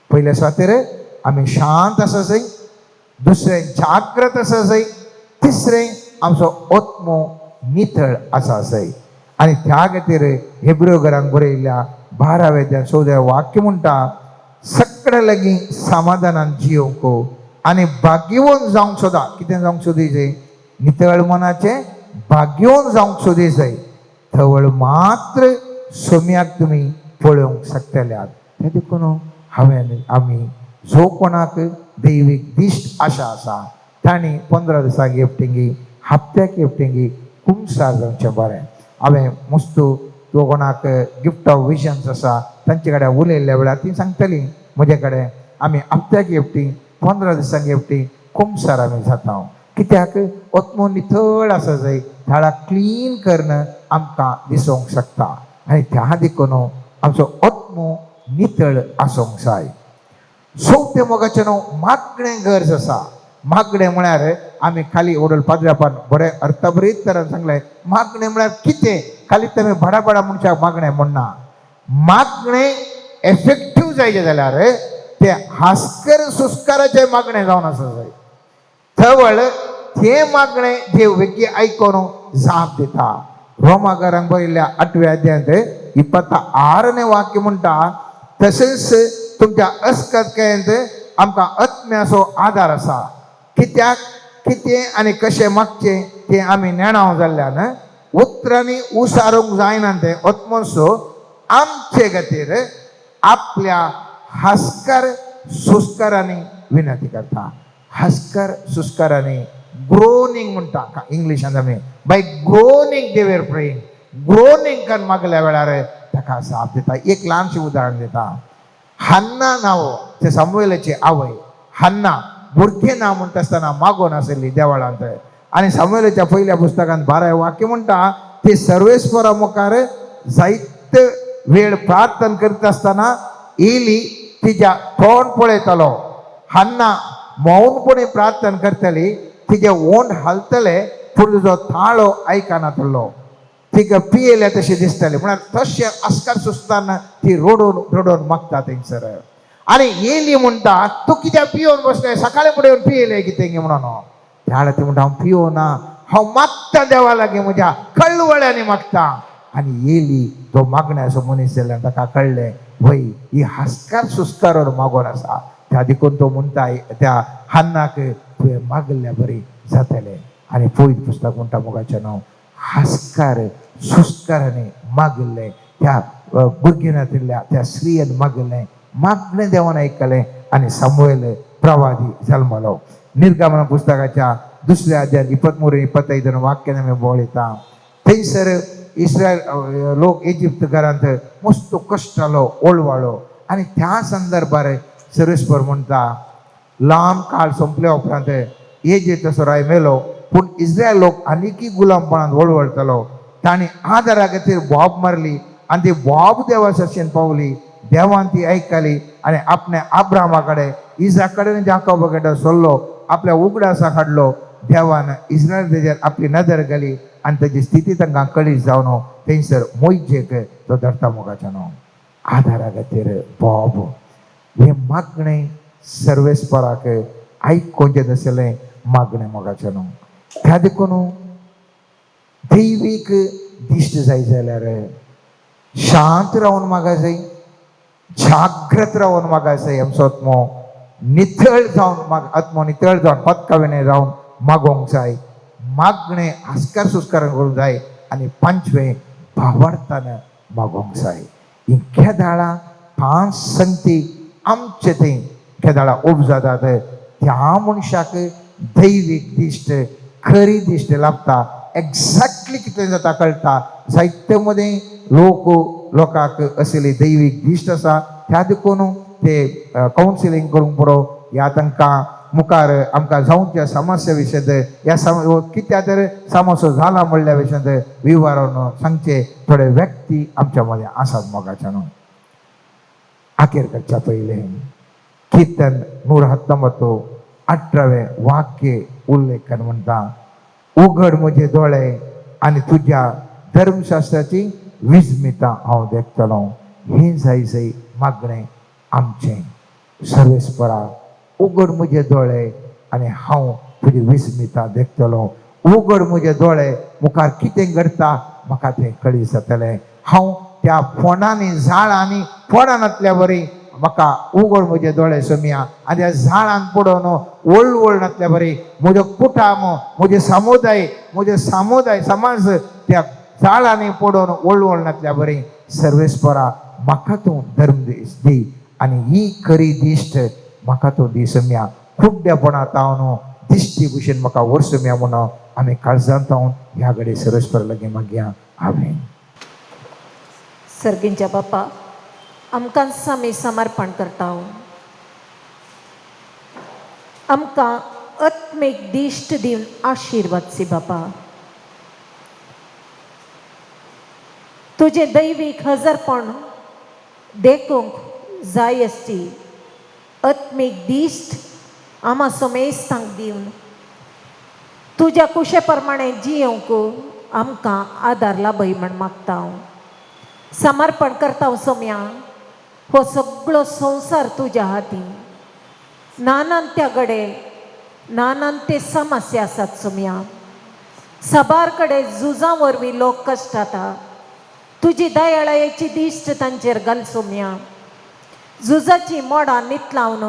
पयले सुवातेर आमी शांत आसा जाय, दुसरें जाग्रत आसा जाय, तिसरें आमचो आत्मो नितळ आसा जाय. आनी त्या खातीर हेब्रो घरांक बरयल्ल्या 12व्या 14व्या वाक्य म्हणटा, सगळे लागीं समाधानान जियोवंक आनी भाग्यवंत जावंक सोदा. कितें जावंक सोदी जाय? नितळ मनाचें भाग्यवंत जावंक सोदी जाय. थवळ मात्र सोम्याक तुमी पळोवंक शकतल्यात. तें देखून हांवें आमी जो कोणाक दैवीक दिश्ट आशा आसा तांणी 15 दिसांक एकटिंगी, हप्त्याक एकटिंगी कुमसार जावचें बरें. हांवें मुस्तू तो कोणाक गिफ्ट ऑफ विजन्स आसा तांचे कडेन उलयल्ल्या वेळार ती सांगतली म्हजे कडेन, आमी हप्त्याक एकटी, 15 दिसांक एकटी कुमसार आमी जाता. कित्याक आत्मो नितळ आसा जाय, झाडां क्लीन करून आमकां दिसूंक शकता. आनी त्या देखून आमचो आत्मो नितळ आसूंक जाय. चवथें मोगाचें न्हू मागणें गरज आसा. मागणें म्हळ्यार आमी खाली ओडल पाद्र्यापान बरें अर्थभरीत तरान सांगलें. मागणें म्हळ्यार कितें? खाली तुमी बडा बडा मनशाक मागणें म्हणना. मागणें एफेक्टीव जायचें जाल्यार तें हास्कर सुस्काराचें मागणें जावन आसा जाय. थवळ तें मागणें देव वेगळी आयकून जाप दिता. रोमागारांक बरयल्ल्या 8व्या अध्यायांत 26ನೇ वाक्य म्हणटा, तशेंच तुमच्या अस्कतकायेंत आमकां आत्म्याचो आदार आसा. कित्याक कितें आनी कशें मागचें तें आमी नेणाव जाल्ल्यान उतरांनी उसारूंक जायना, तें आत्मसो आमचे खातीर आपल्या हास्कार सुस्कारांनी विनंती करता. हास्कार सुस्कारांनी, ग्रोनिंग म्हणटा इंग्लिशांत आमी, by groaning they were praying. Groaning करून मागल्या वेळार ताका जाप दिता. एक ल्हानशें उदाहरण दिता. हन्ना नांव ते सामुएलाची आवय हन्ना भुरगें ना म्हणटा आसतना मागून आसली देवळांत. आनी सामुएलाच्या पयल्या पुस्तकांत 12 वाक्य म्हणटा, ते सर्वेस्वरा मुखार जायते वेळ प्रार्थना करीत आसतना एली तिच्या तोंड पळयतालो. हन्ना मौनपणे प्रार्थना करतली, तिजे ओंठ हालतले पूण तुजो ताळो आयकनातलो. तिका पियेल्या तशें दिसतालें. म्हळ्यार तशें आस्कार सुस्ताना ती रडून रडून मागता थंयसर. आनी येयली म्हणटा, तूं कित्याक पियोवन बसलें? सकाळी फुडें येवन पियेलें कितें म्हणून. त्या ती म्हणटा, हांव पियोना, हांव मागता देवा लागीं, म्हज्या कळवळ्यांनी मागता. आनी येयली तो मागण्याचो मनीस जाल्यान ताका कळ्ळें, वय ही हास्कार सुस्कार मागोन आसा. त्या देखून तो म्हणटा त्या हन्नाक, तुवें मागल्ल्या बरी जातलें. आनी पयलीं पुस्तक म्हणटा मोगाचें नांव, हास्कार सुस्कारांनी मागिल्लें त्या भुरगें नातिल्ल्या त्या स्त्रियेन मागिल्लें मागणें देवान आयकलें आनी सामुएल प्रवादी जल्मलो. निर्गमन पुस्तकाच्या दुसऱ्या अध्यायात 23 25 वाक्यान आमी पळयता. थंयसर इस्रायल लोक इजिप्त घरांत मस्त कश्ट जालो, ओळवाळो. आनी त्या संदर्भार सर्वेस्पर म्हणटा, लांब काळ सोंपल्या उपरांत इजिप्ताचो राय मेलो, पूण इस्रायल लोक आनीकय गुलामपणांत वळवळटलो. तांणी आदारा खातीर बोब मारली आनी ती बोब देवा सरशेन पावली. देवान ती आयकली आनी आपणे आब्रामा कडेन, इजा कडेन, जाकोबा कडेन सोल्लो, आपल्या उगडासाक हाडलो. देवान इस्रायल तेजेर आपली नदर घाली आनी ताजी स्थिती तांकां कळीत जावन थंयसर मोयजेक तो धरता. मोगाच्या न्हू आदारा खातीर बोब हें मागणें सर्वेस्पराक आयकोवचें नासलें मागणें. मोगाचें न्हू त्या देखून दैवीक दिश्ट जाय जाल्यार शांत रावन मागा जाय, जाग्रत रावन मागा जाय, आमचो आत्मो नितळ जावन माग, आत्मो नितळ जावन पत्काविणे जावन मागोवंक जाय, मागणें हास्कार सुस्कार करूंक जाय आनी पांचवें भावार्थान मागोवंक जाय. ही केदाळा पांच संगती आमचे थंय केदाळा उब जातात, त्या मनशाक दैवीक दिश्ट, खरी दिश्ट लाभता. एक्झॅक्टली कितें जाता कळटा. साहित्य मदें लोक लोकांक असली दैवीक दिश्ट आसा, त्या देखून ते कावन्सिलींग करूंक पुरो ह्या तांकां मुखार आमकां जावच्या समस्या विशयांत ह्या सम कित्या तर समस्या जाला म्हणल्या विशयांत विवरण सांगचे थोडे व्यक्ती आमच्या मदें आसात. मोगाच्या न्हू आखेर करच्या पयलें कीर्तन 119, 18वें वाक्य उल्लेखन म्हणटा, उगड म्हजे दोळे आनी तुज्या धर्मशास्त्राची विस्मिता हांव देखतलो. हें जाय जाय मागणें आमचें. सर्वेस्परा, उगड म्हजे दोळे आनी हांव तुजी विस्मिता देखतलो. उगड म्हजे दोळे, मुखार कितें घडटा म्हाका तें कळी जातलें. हांव त्या फोंडांनी झाडांनी फोडां वरी म्हाका उगड म्हजे दोळे सोमया, आनी त्या झाडान पडोवन वळवळ नासल्या बरी म्हजो कुटाम, म्हजे समुदाय, म्हजे समुदाय समाज त्या झाडांनी पडोवन वळवळ नासल्या बरी सर्वेस्परा म्हाका तूं धर्म दी आनी ही खरी दिश्ट म्हाका तूं दी सोमया. कुड्डेपणा तावन दिश्टी भशेन म्हाका व्हर सोमया म्हणून आमी काळजांत तावन ह्या घडये सर्वेस्परा लागीं मागया. हांवें सर्गींच्या बापा, आमकां आमी समर्पण करता. आमकां आत्मीक दिश्ट दिवन आशिर्वाद सी बापा. तुजें दैवीक हजरपण देखूंक जाय आसची आत्मीक दिश्ट आमा समेस्तांक दिवन तुज्या कुशे प्रमाणे जियोवंक आमकां आदार लाभय म्हण मागता हांव. समर्पण करता सोम्या हो सगळो संवसार तुज्या हाती. नानांत्या कडे नानांते समस्या आसात सोम्या. साबार कडेन झुजां वरवीं लोक कश्टाता. तुजी दयाळायेची दिश्ट तांचेर घाल सोम्या. झुजाची मोडां नितलावन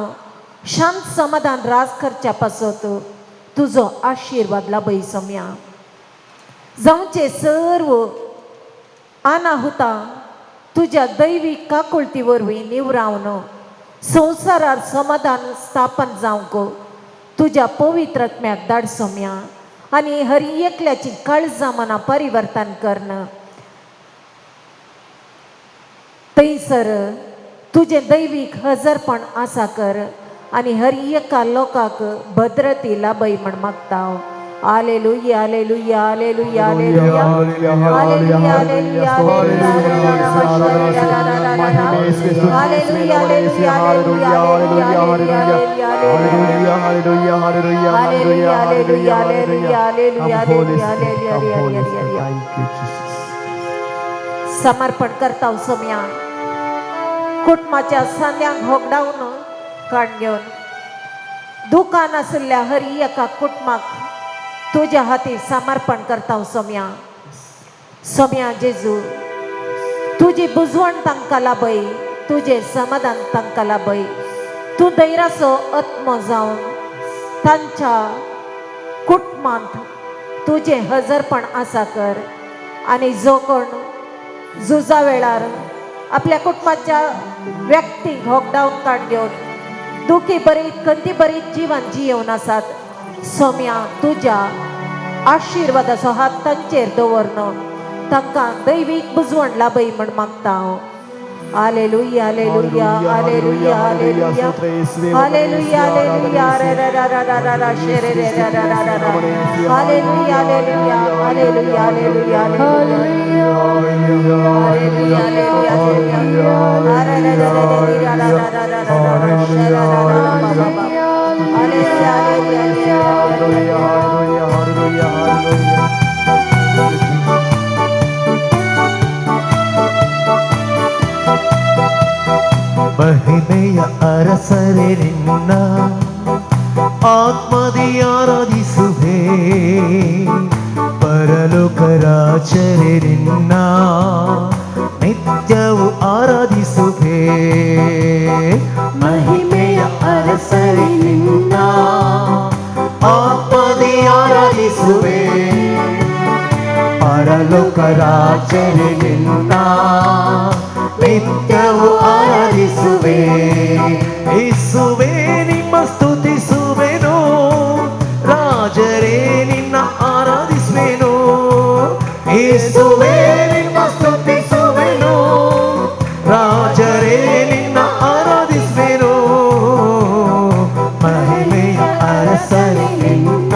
शांत समाधान राज करच्या पासत तुजो आशिर्वाद लाभय सोम्या. जावचे सर्व अनाहुता तुज्या दैवीक काकुळती वरवीं निवरावन संवसारार समाधान स्थापन जावंक तुज्या पवित्र आत्म्याक धाड सोम्या, आनी हर एकल्याची काळजां मनां परिवर्तन करण थंयसर तुजें दैवीक हजरपण आसा कर आनी हर एका लोकाक भद्रती लाभय म्हण मागता हांव. Alleluia, alleluia, alleluia, alleluia, alleluia, alleluia, alleluia, alleluia, alleluia, alleluia, alleluia, alleluia, alleluia, alleluia, alleluia. समर्पण करता सोम्या कुटुंबाच्या सांद्यांक होगडावन काण घेवन दुकान आशिल्ल्या हर एका कुटुंबाक तुज्या हाती समर्पण करता सोम्या. सोम्या जेजू, तुजी बुजवण तांकां लाभय, तुजें समाधान तांकां लाभय. तूं धैर्याचो आत्मो जावन तांच्या कुटुंबांत तुजें हजरपण आसा कर, आनी जो कोण झुजा वेळार आपल्या कुटुंबाच्या व्यक्तींक होगडावन काड घेवन दुखी बरीत खंती बरीत जिवन जियेवन आसात, सोम्या तुज्या आशिर्वादाचो हात तांचेर दवरन तांकां दैवीक बुजवण लाभय म्हण मागता हांव. Alleluia, alleluia, alleluia, alleluia, alleluia, alleluia, रे रे रा रा रा रा रा शे रे रे रा रा रा रा रा. Alleluia, alleluia, alleluia, alleluia, alleluia, alleluia, alleluia, alleluia, रे रे रे रे रे रा रा रा रा रा रा रा शे रा रा रा रा बा बा. Alleluia, alleluia, alleluia, hallelujah, hallelujah. ಮಹಿಮೆಯ ಅರಸರೇ ನಿನ್ನ ಆತ್ಮದಿ ಆರಾಧಿಸುವೆ, ಪರಲೋಕ ರಾಜರೇ ನಿನ್ನ ನಿತ್ಯವೂ ಆರಾಧಿಸುವೆ. ಮಹಿಮೆಯ ಅರಸರೇ ನಿನ್ನ ಆತ್ಮದಿ ಆರಾಧಿಸುವೆ, ಪರಲೋಕ ರಾಜರೇ ನಿನ್ನ ನಿತ್ಯವೂ ಆರಾಧಿಸುವೆ. ಯೇಸುವೆ ನಿಮ್ಮ ಸ್ತುತಿಸುವೆನು, ರಾಜರೇ ನಿನ್ನ ಆರಾಧಿಸುವೆನು. ಯೇಸುವೆ ನಿಮ್ಮ ಸ್ತುತಿಸುವೆನು, ರಾಜರೇ ನಿನ್ನ ಆರಾಧಿಸುವೆನು. ಮಹಿಮೆಯ ಅರಸರೇ ನಿನ್ನ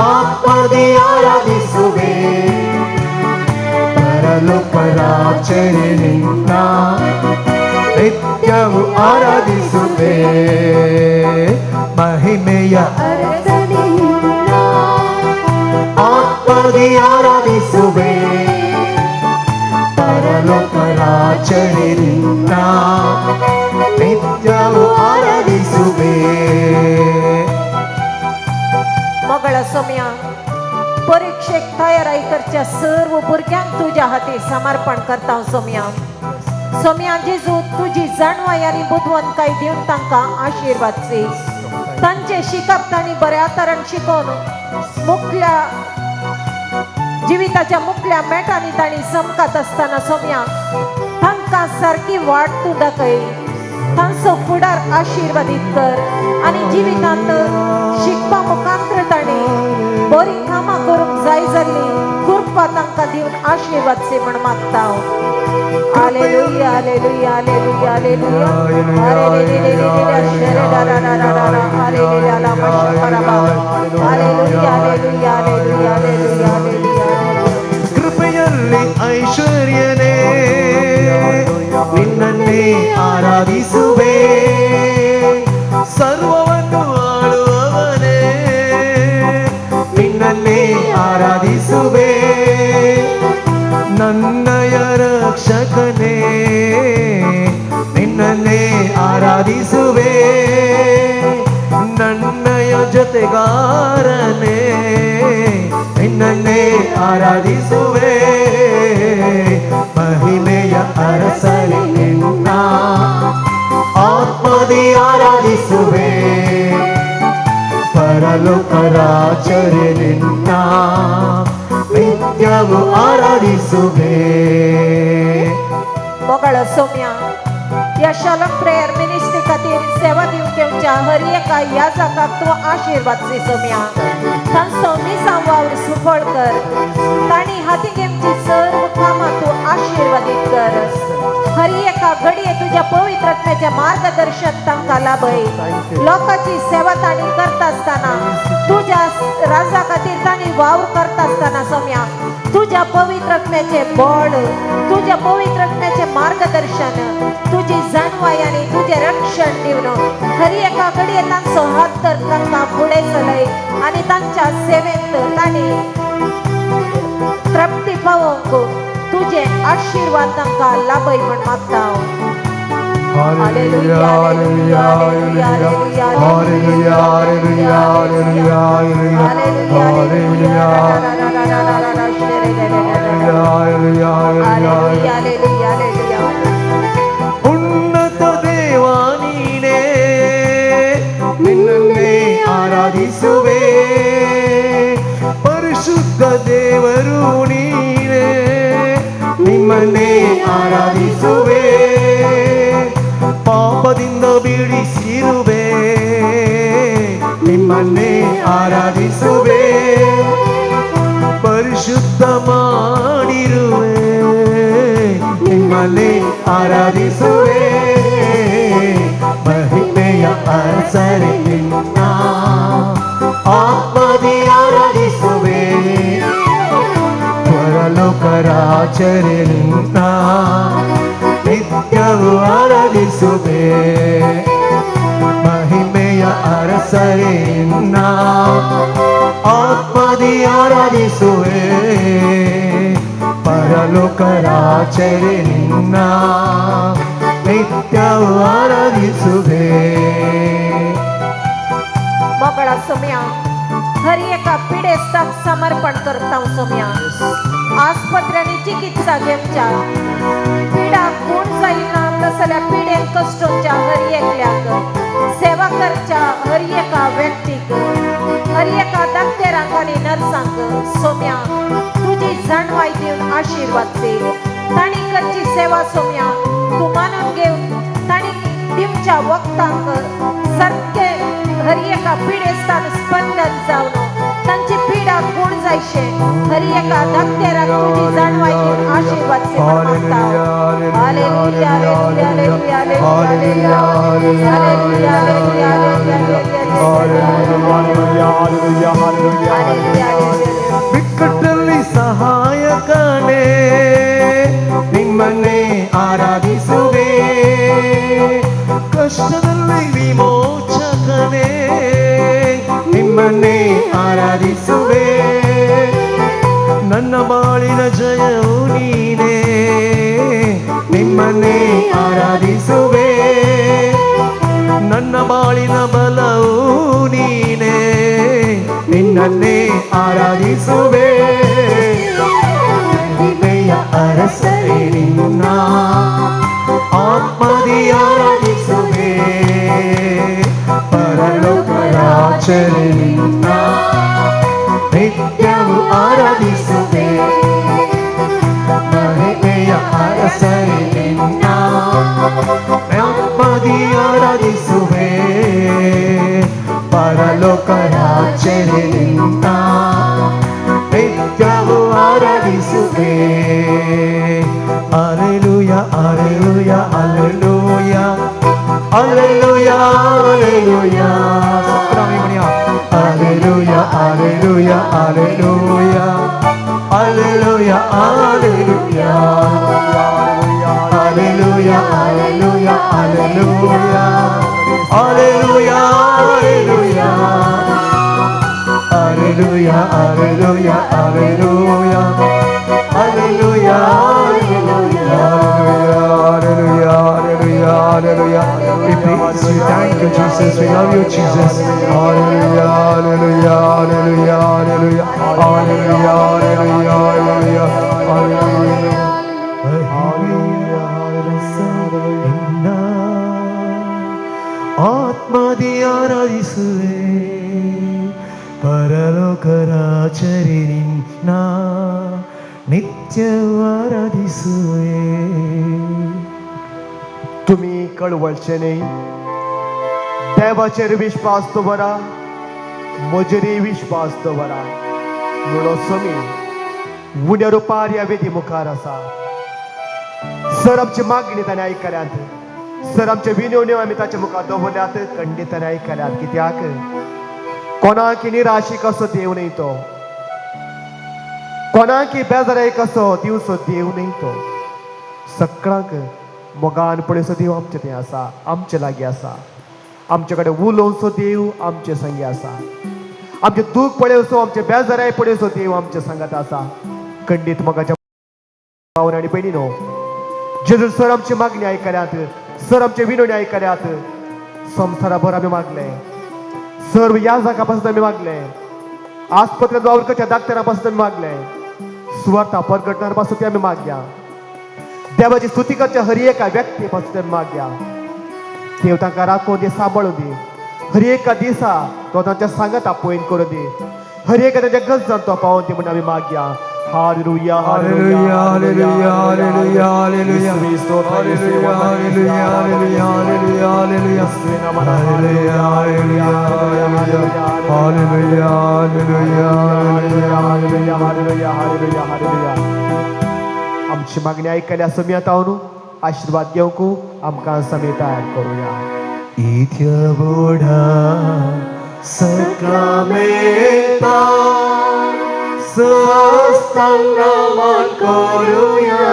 ಆತ್ಮದಿ ಆರಾಧಿಸುವೆ, ಪರಲೋಕ ರಾಜರೇ ನಿನ್ನ ನಿತ್ಯವೂ ಆರಾಧಿಸುವೆ. ಮಹಿಮೆಯ मोगाळा सोम्या, परिक्षेक तयारी करच्या सर्व भुरग्यांक तुज्या हाती समर्पण करता सोम्या. सोम्या जेजू, तुजी जाणवाय आनी बुदवंतकाय दिवन तांकां आशिर्वाद दी. तांचे शिकप तांणी बऱ्या तरान शिकोवन मुखल्या जिविताच्या मुखल्या मेटांनी तांणी चमकत आसतना सोम्या, तांकां सारकी वाट तूं दाखय. तांचो फुडार आशिर्वादीत कर आनी जिवितांत शिकपा मुखांत्र तांणी बरीं कामां करूंक जाय जाल्ली कृपा तांकां दिवन आशिर्वाद दी म्हण मागता. Hallelujah, hallelujah, hallelujah, hallelujah. Hallelujah, hallelujah, hallelujah, hallelujah, hallelujah. ಕೃಪೆಯಲ್ಲಿ ಐಶ್ವರ್ಯನೇ, ನಿನ್ನನ್ನೇ ಆರಾಧಿಸುವೆ. ಸರ್ವವನ್ನು ಆಳುವವನೇ, ನಿನ್ನನ್ನೇ ಆರಾಧಿಸುವೆ. ನನ್ನಯ ರಕ್ಷಕನೇ, ನಿನ್ನನ್ನೇ ಆರಾಧಿಸುವೆ. ನನ್ನಯ ಜೊತೆಗಾರನೇ, ನಿನ್ನನ್ನೇ ಆರಾಧಿಸುವೆ. ಮಹಿಮೆಯ ಅರಸನೆ, ನಿನ್ನ ಆತ್ಮದಿ ಆರಾಧಿಸುವೆ. ಪರಲೋಕ ರಾಜರೇ, ನಿನ್ನ ನಿತ್ಯವು ಆರಾಧಿಸುವೆ. मोगाळ सोम्या, ह्या शालोम प्रेयर मिनिस्ट्री खातीर सेवा दिवंक येवच्या हर एका याजकाक तूं आशिर्वाद दी सोम्या. तांचो मिसां वावर सुफळ कर. तांणी हाती घेवची सर्व कामां तूं आशिर्वादीत कर. हर एका घडये तुज्या पवित्र आत्म्याचें मार्गदर्शन तांकां लाभय. लोकांची सेवा तांणी करता आसतना, तुज्या राजा खातीर तांणी वावर करता आसतना सोम्या, तुज्या पवित्र आत्म्याचें बळ, तुज्या पवित्र आत्म्याचें मार्गदर्शन, तुजी जाणवाय आनी तुजें रक्षण दिवन हर एका घडये तांचो हात तर तांकां फुडें चलय आनी तांच्या सेवेंत तांणी तृप्ती पावोवंक तुजे आशिर्वाद तांकां लाभय म्हण मागता. Hallelujah, hallelujah, hallelujah, hallelujah, hallelujah, hallelujah, hallelujah, hallelujah, hallelujah. ಉನ್ನತ ದೇವ ನೀನೇ, ನಿನ್ನನ್ನೇ ಆರಾಧಿಸುವೆ. ಪರಿಶುದ್ಧ ದೇವರು ನೀನೇ, ನಿಮ್ಮನ್ನೇ ಆರಾಧಿಸುವೆ. ಪಾಪದಿಂದ ಬಿಡಿಸಿರುವೆ, ನಿಮ್ಮನ್ನೇ ಆರಾಧಿಸುವೆ. ಪರಿಶುದ್ಧ ಮಾಡಿರುವೆ, ನಿಮ್ಮನ್ನೇ ಆರಾಧಿಸುವೆ. ಮಹಿಮೆಯ ಅರಸರೆ, ನಿನ್ನ ಆತ್ಮದಿ ಆರಾಧಿಸುವೆ. ಪರಲೋಕ ರಾಜರೇ, ನಿನ್ನ ನಿತ್ಯವೂ ಆರಾಧಿಸುವೆ. ಮಹಿಮೆಯ ಅರಸರೇ, ನಿನ್ನ ಆತ್ಮದಿ ಆರಾಧಿಸುವೆ. ಪರಲೋಕ ರಾಜರೇ, ನಿನ್ನ ನಿತ್ಯವೂ ಆರಾಧಿಸುವೆ. मोगळा सोम्या, हर एका पिडेस्ताक समर्पण करता सोम्या. आस्पत्र्यांनी चिकित्सा घेवच्या, पिडा कोण जायना तसल्या पिडेन कश्टोच्या हर एकल्याक, सेवा करच्या हर एका व्यक्तीक, हर एका दाक्तेरांक आनी नर्सांक सोम्या तुजी जाणवाय दिवन आशिर्वाद दी. तांणी करची सेवा सोम्या तूं मानून घेवन तांणी दिवच्या वखदांक सारकें हर एका पिडेस्तान स्पंदन जावन तांची पिडा गुण जायशे हर एका दाक्तेराक तुजी जाणवाय दिवन आशिर्वाद दी म्हण मागता. Hallelujah, hallelujah, hallelujah, hallelujah, hallelujah, hallelujah, hallelujah, hallelujah, hallelujah. ಬಿಕ್ಕಟ್ಟಲ್ಲಿ ಸಹಾಯಕನೇ, ನಿಮ್ಮನ್ನೇ ಆರಾಧಿಸುವೆ. ಕಷ್ಟದಲ್ಲಿ ವಿಮೋಚಕನೇ, ನಿಮ್ಮನ್ನೇ ಆರಾಧಿಸುವೆ. ನನ್ನ ಬಾಳಿನ ಜಯವು ನೀನೇ, ನಿಮ್ಮನ್ನೇ ಆರಾಧಿಸುವೆ. ನನ್ನ ಬಾಳಿನ ಬಲವು ನೀನೇ, ನಿನ್ನ ನಿನ್ನನ್ನೇ ಆರಾಧಿಸುವೆ. ಮಹಿಮೆಯ ಅರಸರೇ ನಿನ್ನ ಆತ್ಮದಿ ಆರಾಧಿಸುವೆ. ಪರಲೋಕ ರಾಜರೇ ನಿನ್ನ ನಿತ್ಯವೂ ಆರಾಧಿಸುವೆ. ಮಹಿಮೆಯ ಅರಸರೇ ನಿನ್ನ ಆತ್ಮದಿ ಆರಾಧಿಸುವೆ. ಪರಲೋಕ ರಾಜರೇ ನಿನ್ನ ನಿತ್ಯವೂ ಆರಾಧಿಸುವೆ. Alleluia, alleluia, alleluia, alleluia, alleluia. Alleluia, alleluia, alleluia, alleluia, alleluia, alleluia, alleluia, alleluia, alleluia, alleluia, alleluia, alleluia, alleluia, alleluia, Hallelujah, hallelujah, hallelujah. We praise you. Thank you, Jesus. We love you, Jesus. Hallelujah, hallelujah, hallelujah, hallelujah, hallelujah, hallelujah, hallelujah, hallelujah. ನಿನ್ನ ಆತ್ಮದಿ ಆರಾಧಿಸುವೆ. ಪರಲೋಕ ರಾಜರೇ ನಿನ್ನ ನಿತ್ಯವೂ ಆರಾಧಿಸುವೆ. तुमी कळवळचे न्ही. देवाचेर विश्वास दवरा, म्हजेरय विश्वास दवरा म्हणलो समी उण्या रुपार ह्या वेदी मुखार आसा. सर आमची मागणी ताणें आयकल्यात. सर आमचे विनवण्यो आमी ताच्या मुखार दवरल्यात, खंडीत ताणें आयकल्यात. कित्याक कोणाक निराशी कसो देव न्ही तो, कोणाक बेजाराय कसो दिवचो देव न्ही तो. सगळ्यांक मोगान पळयसो देव आमचे थंय आसा, आमचे लागीं आसा. आमचे कडेन उलोवचो देव आमचे संगी आसा. आमचे दूख पळयसो, आमचे बेजाराय पळयसो देव आमचे सांगात आसा. खंडीत मोगाच्या भावन आनी भयणीनो, जेजू सर आमची मागणी आयकल्यात, सर आमचे विनवणी आयकल्यात. संवसाराभर आमी मागले, सर्व ह्या जागा पासून आमी मागले, आस्पत्रेंत वावरकच्या डाक्टरा पासून आमी मागले, सुवार्ता परगटणार पासून ते आमी मागया, देवाची स्तुती करच्या हर एका व्यक्ती पासून आमी मागया. देव तांकां राखून दी, सांबाळून दी. हर एका दिसा तो तांच्या सांगात पयन करून दी. हर एका तांच्या गरजान तो पावोवन दी म्हणून आमी मागया. Hallelujah. Hallelujah, hallelujah, hallelujah, hallelujah. Hallelujah, hallelujah, hallelujah, hallelujah, hallelujah. Hallelujah, hallelujah, hallelujah, hallelujah, hallelujah. Hallelujah, hallelujah, hallelujah. आमची मागणी आयकल्या समी आतां आशीर्वाद घेवंक आमकां समी तयार करुया. इथ्य बोढा सक्रामेता साष्टांगमान करूया.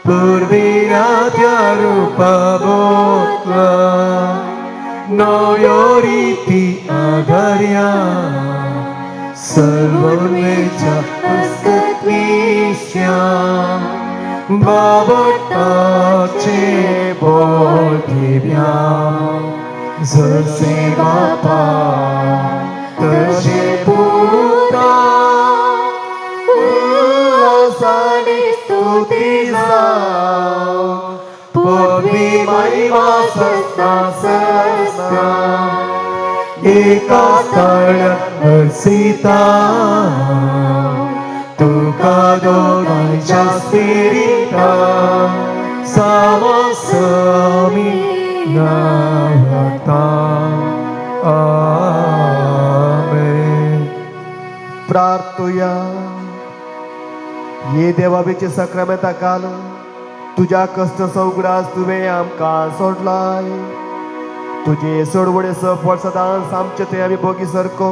पूर्वीरात्या रूपबोत्व नव्यो रीती आधार्या. सर्वोन्मेच्या पुस्तकविश्या बाबटाचे बोल दिव्या. जसे बापा तसे पुता, उल्हासाने स्तुती जाव. पदवी महिमा सस्ता सस्ता एका स्थळ हर्षिता तुका दोगांच्या स्पिरिता सामसमी नावता. आमेन. प्रार्थुया. ये देवाबेचे सक्रामेता काल तुज्या कश्ट सौगडास तुवें आमकां सोडलाय. तुजे सोडवणे सफळ सदांच आमचे थंय आमी भोगी सारको.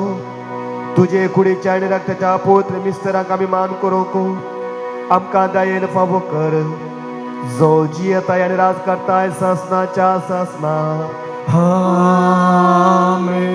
तुजे कुडीच्या आनी रक्ताच्या पवित्र मिस्तरांक आमी मान करूंक आमकां दयेन फावो कर, जो जियेताय आनी राज करताय सासनाच्या सासना. आमेन.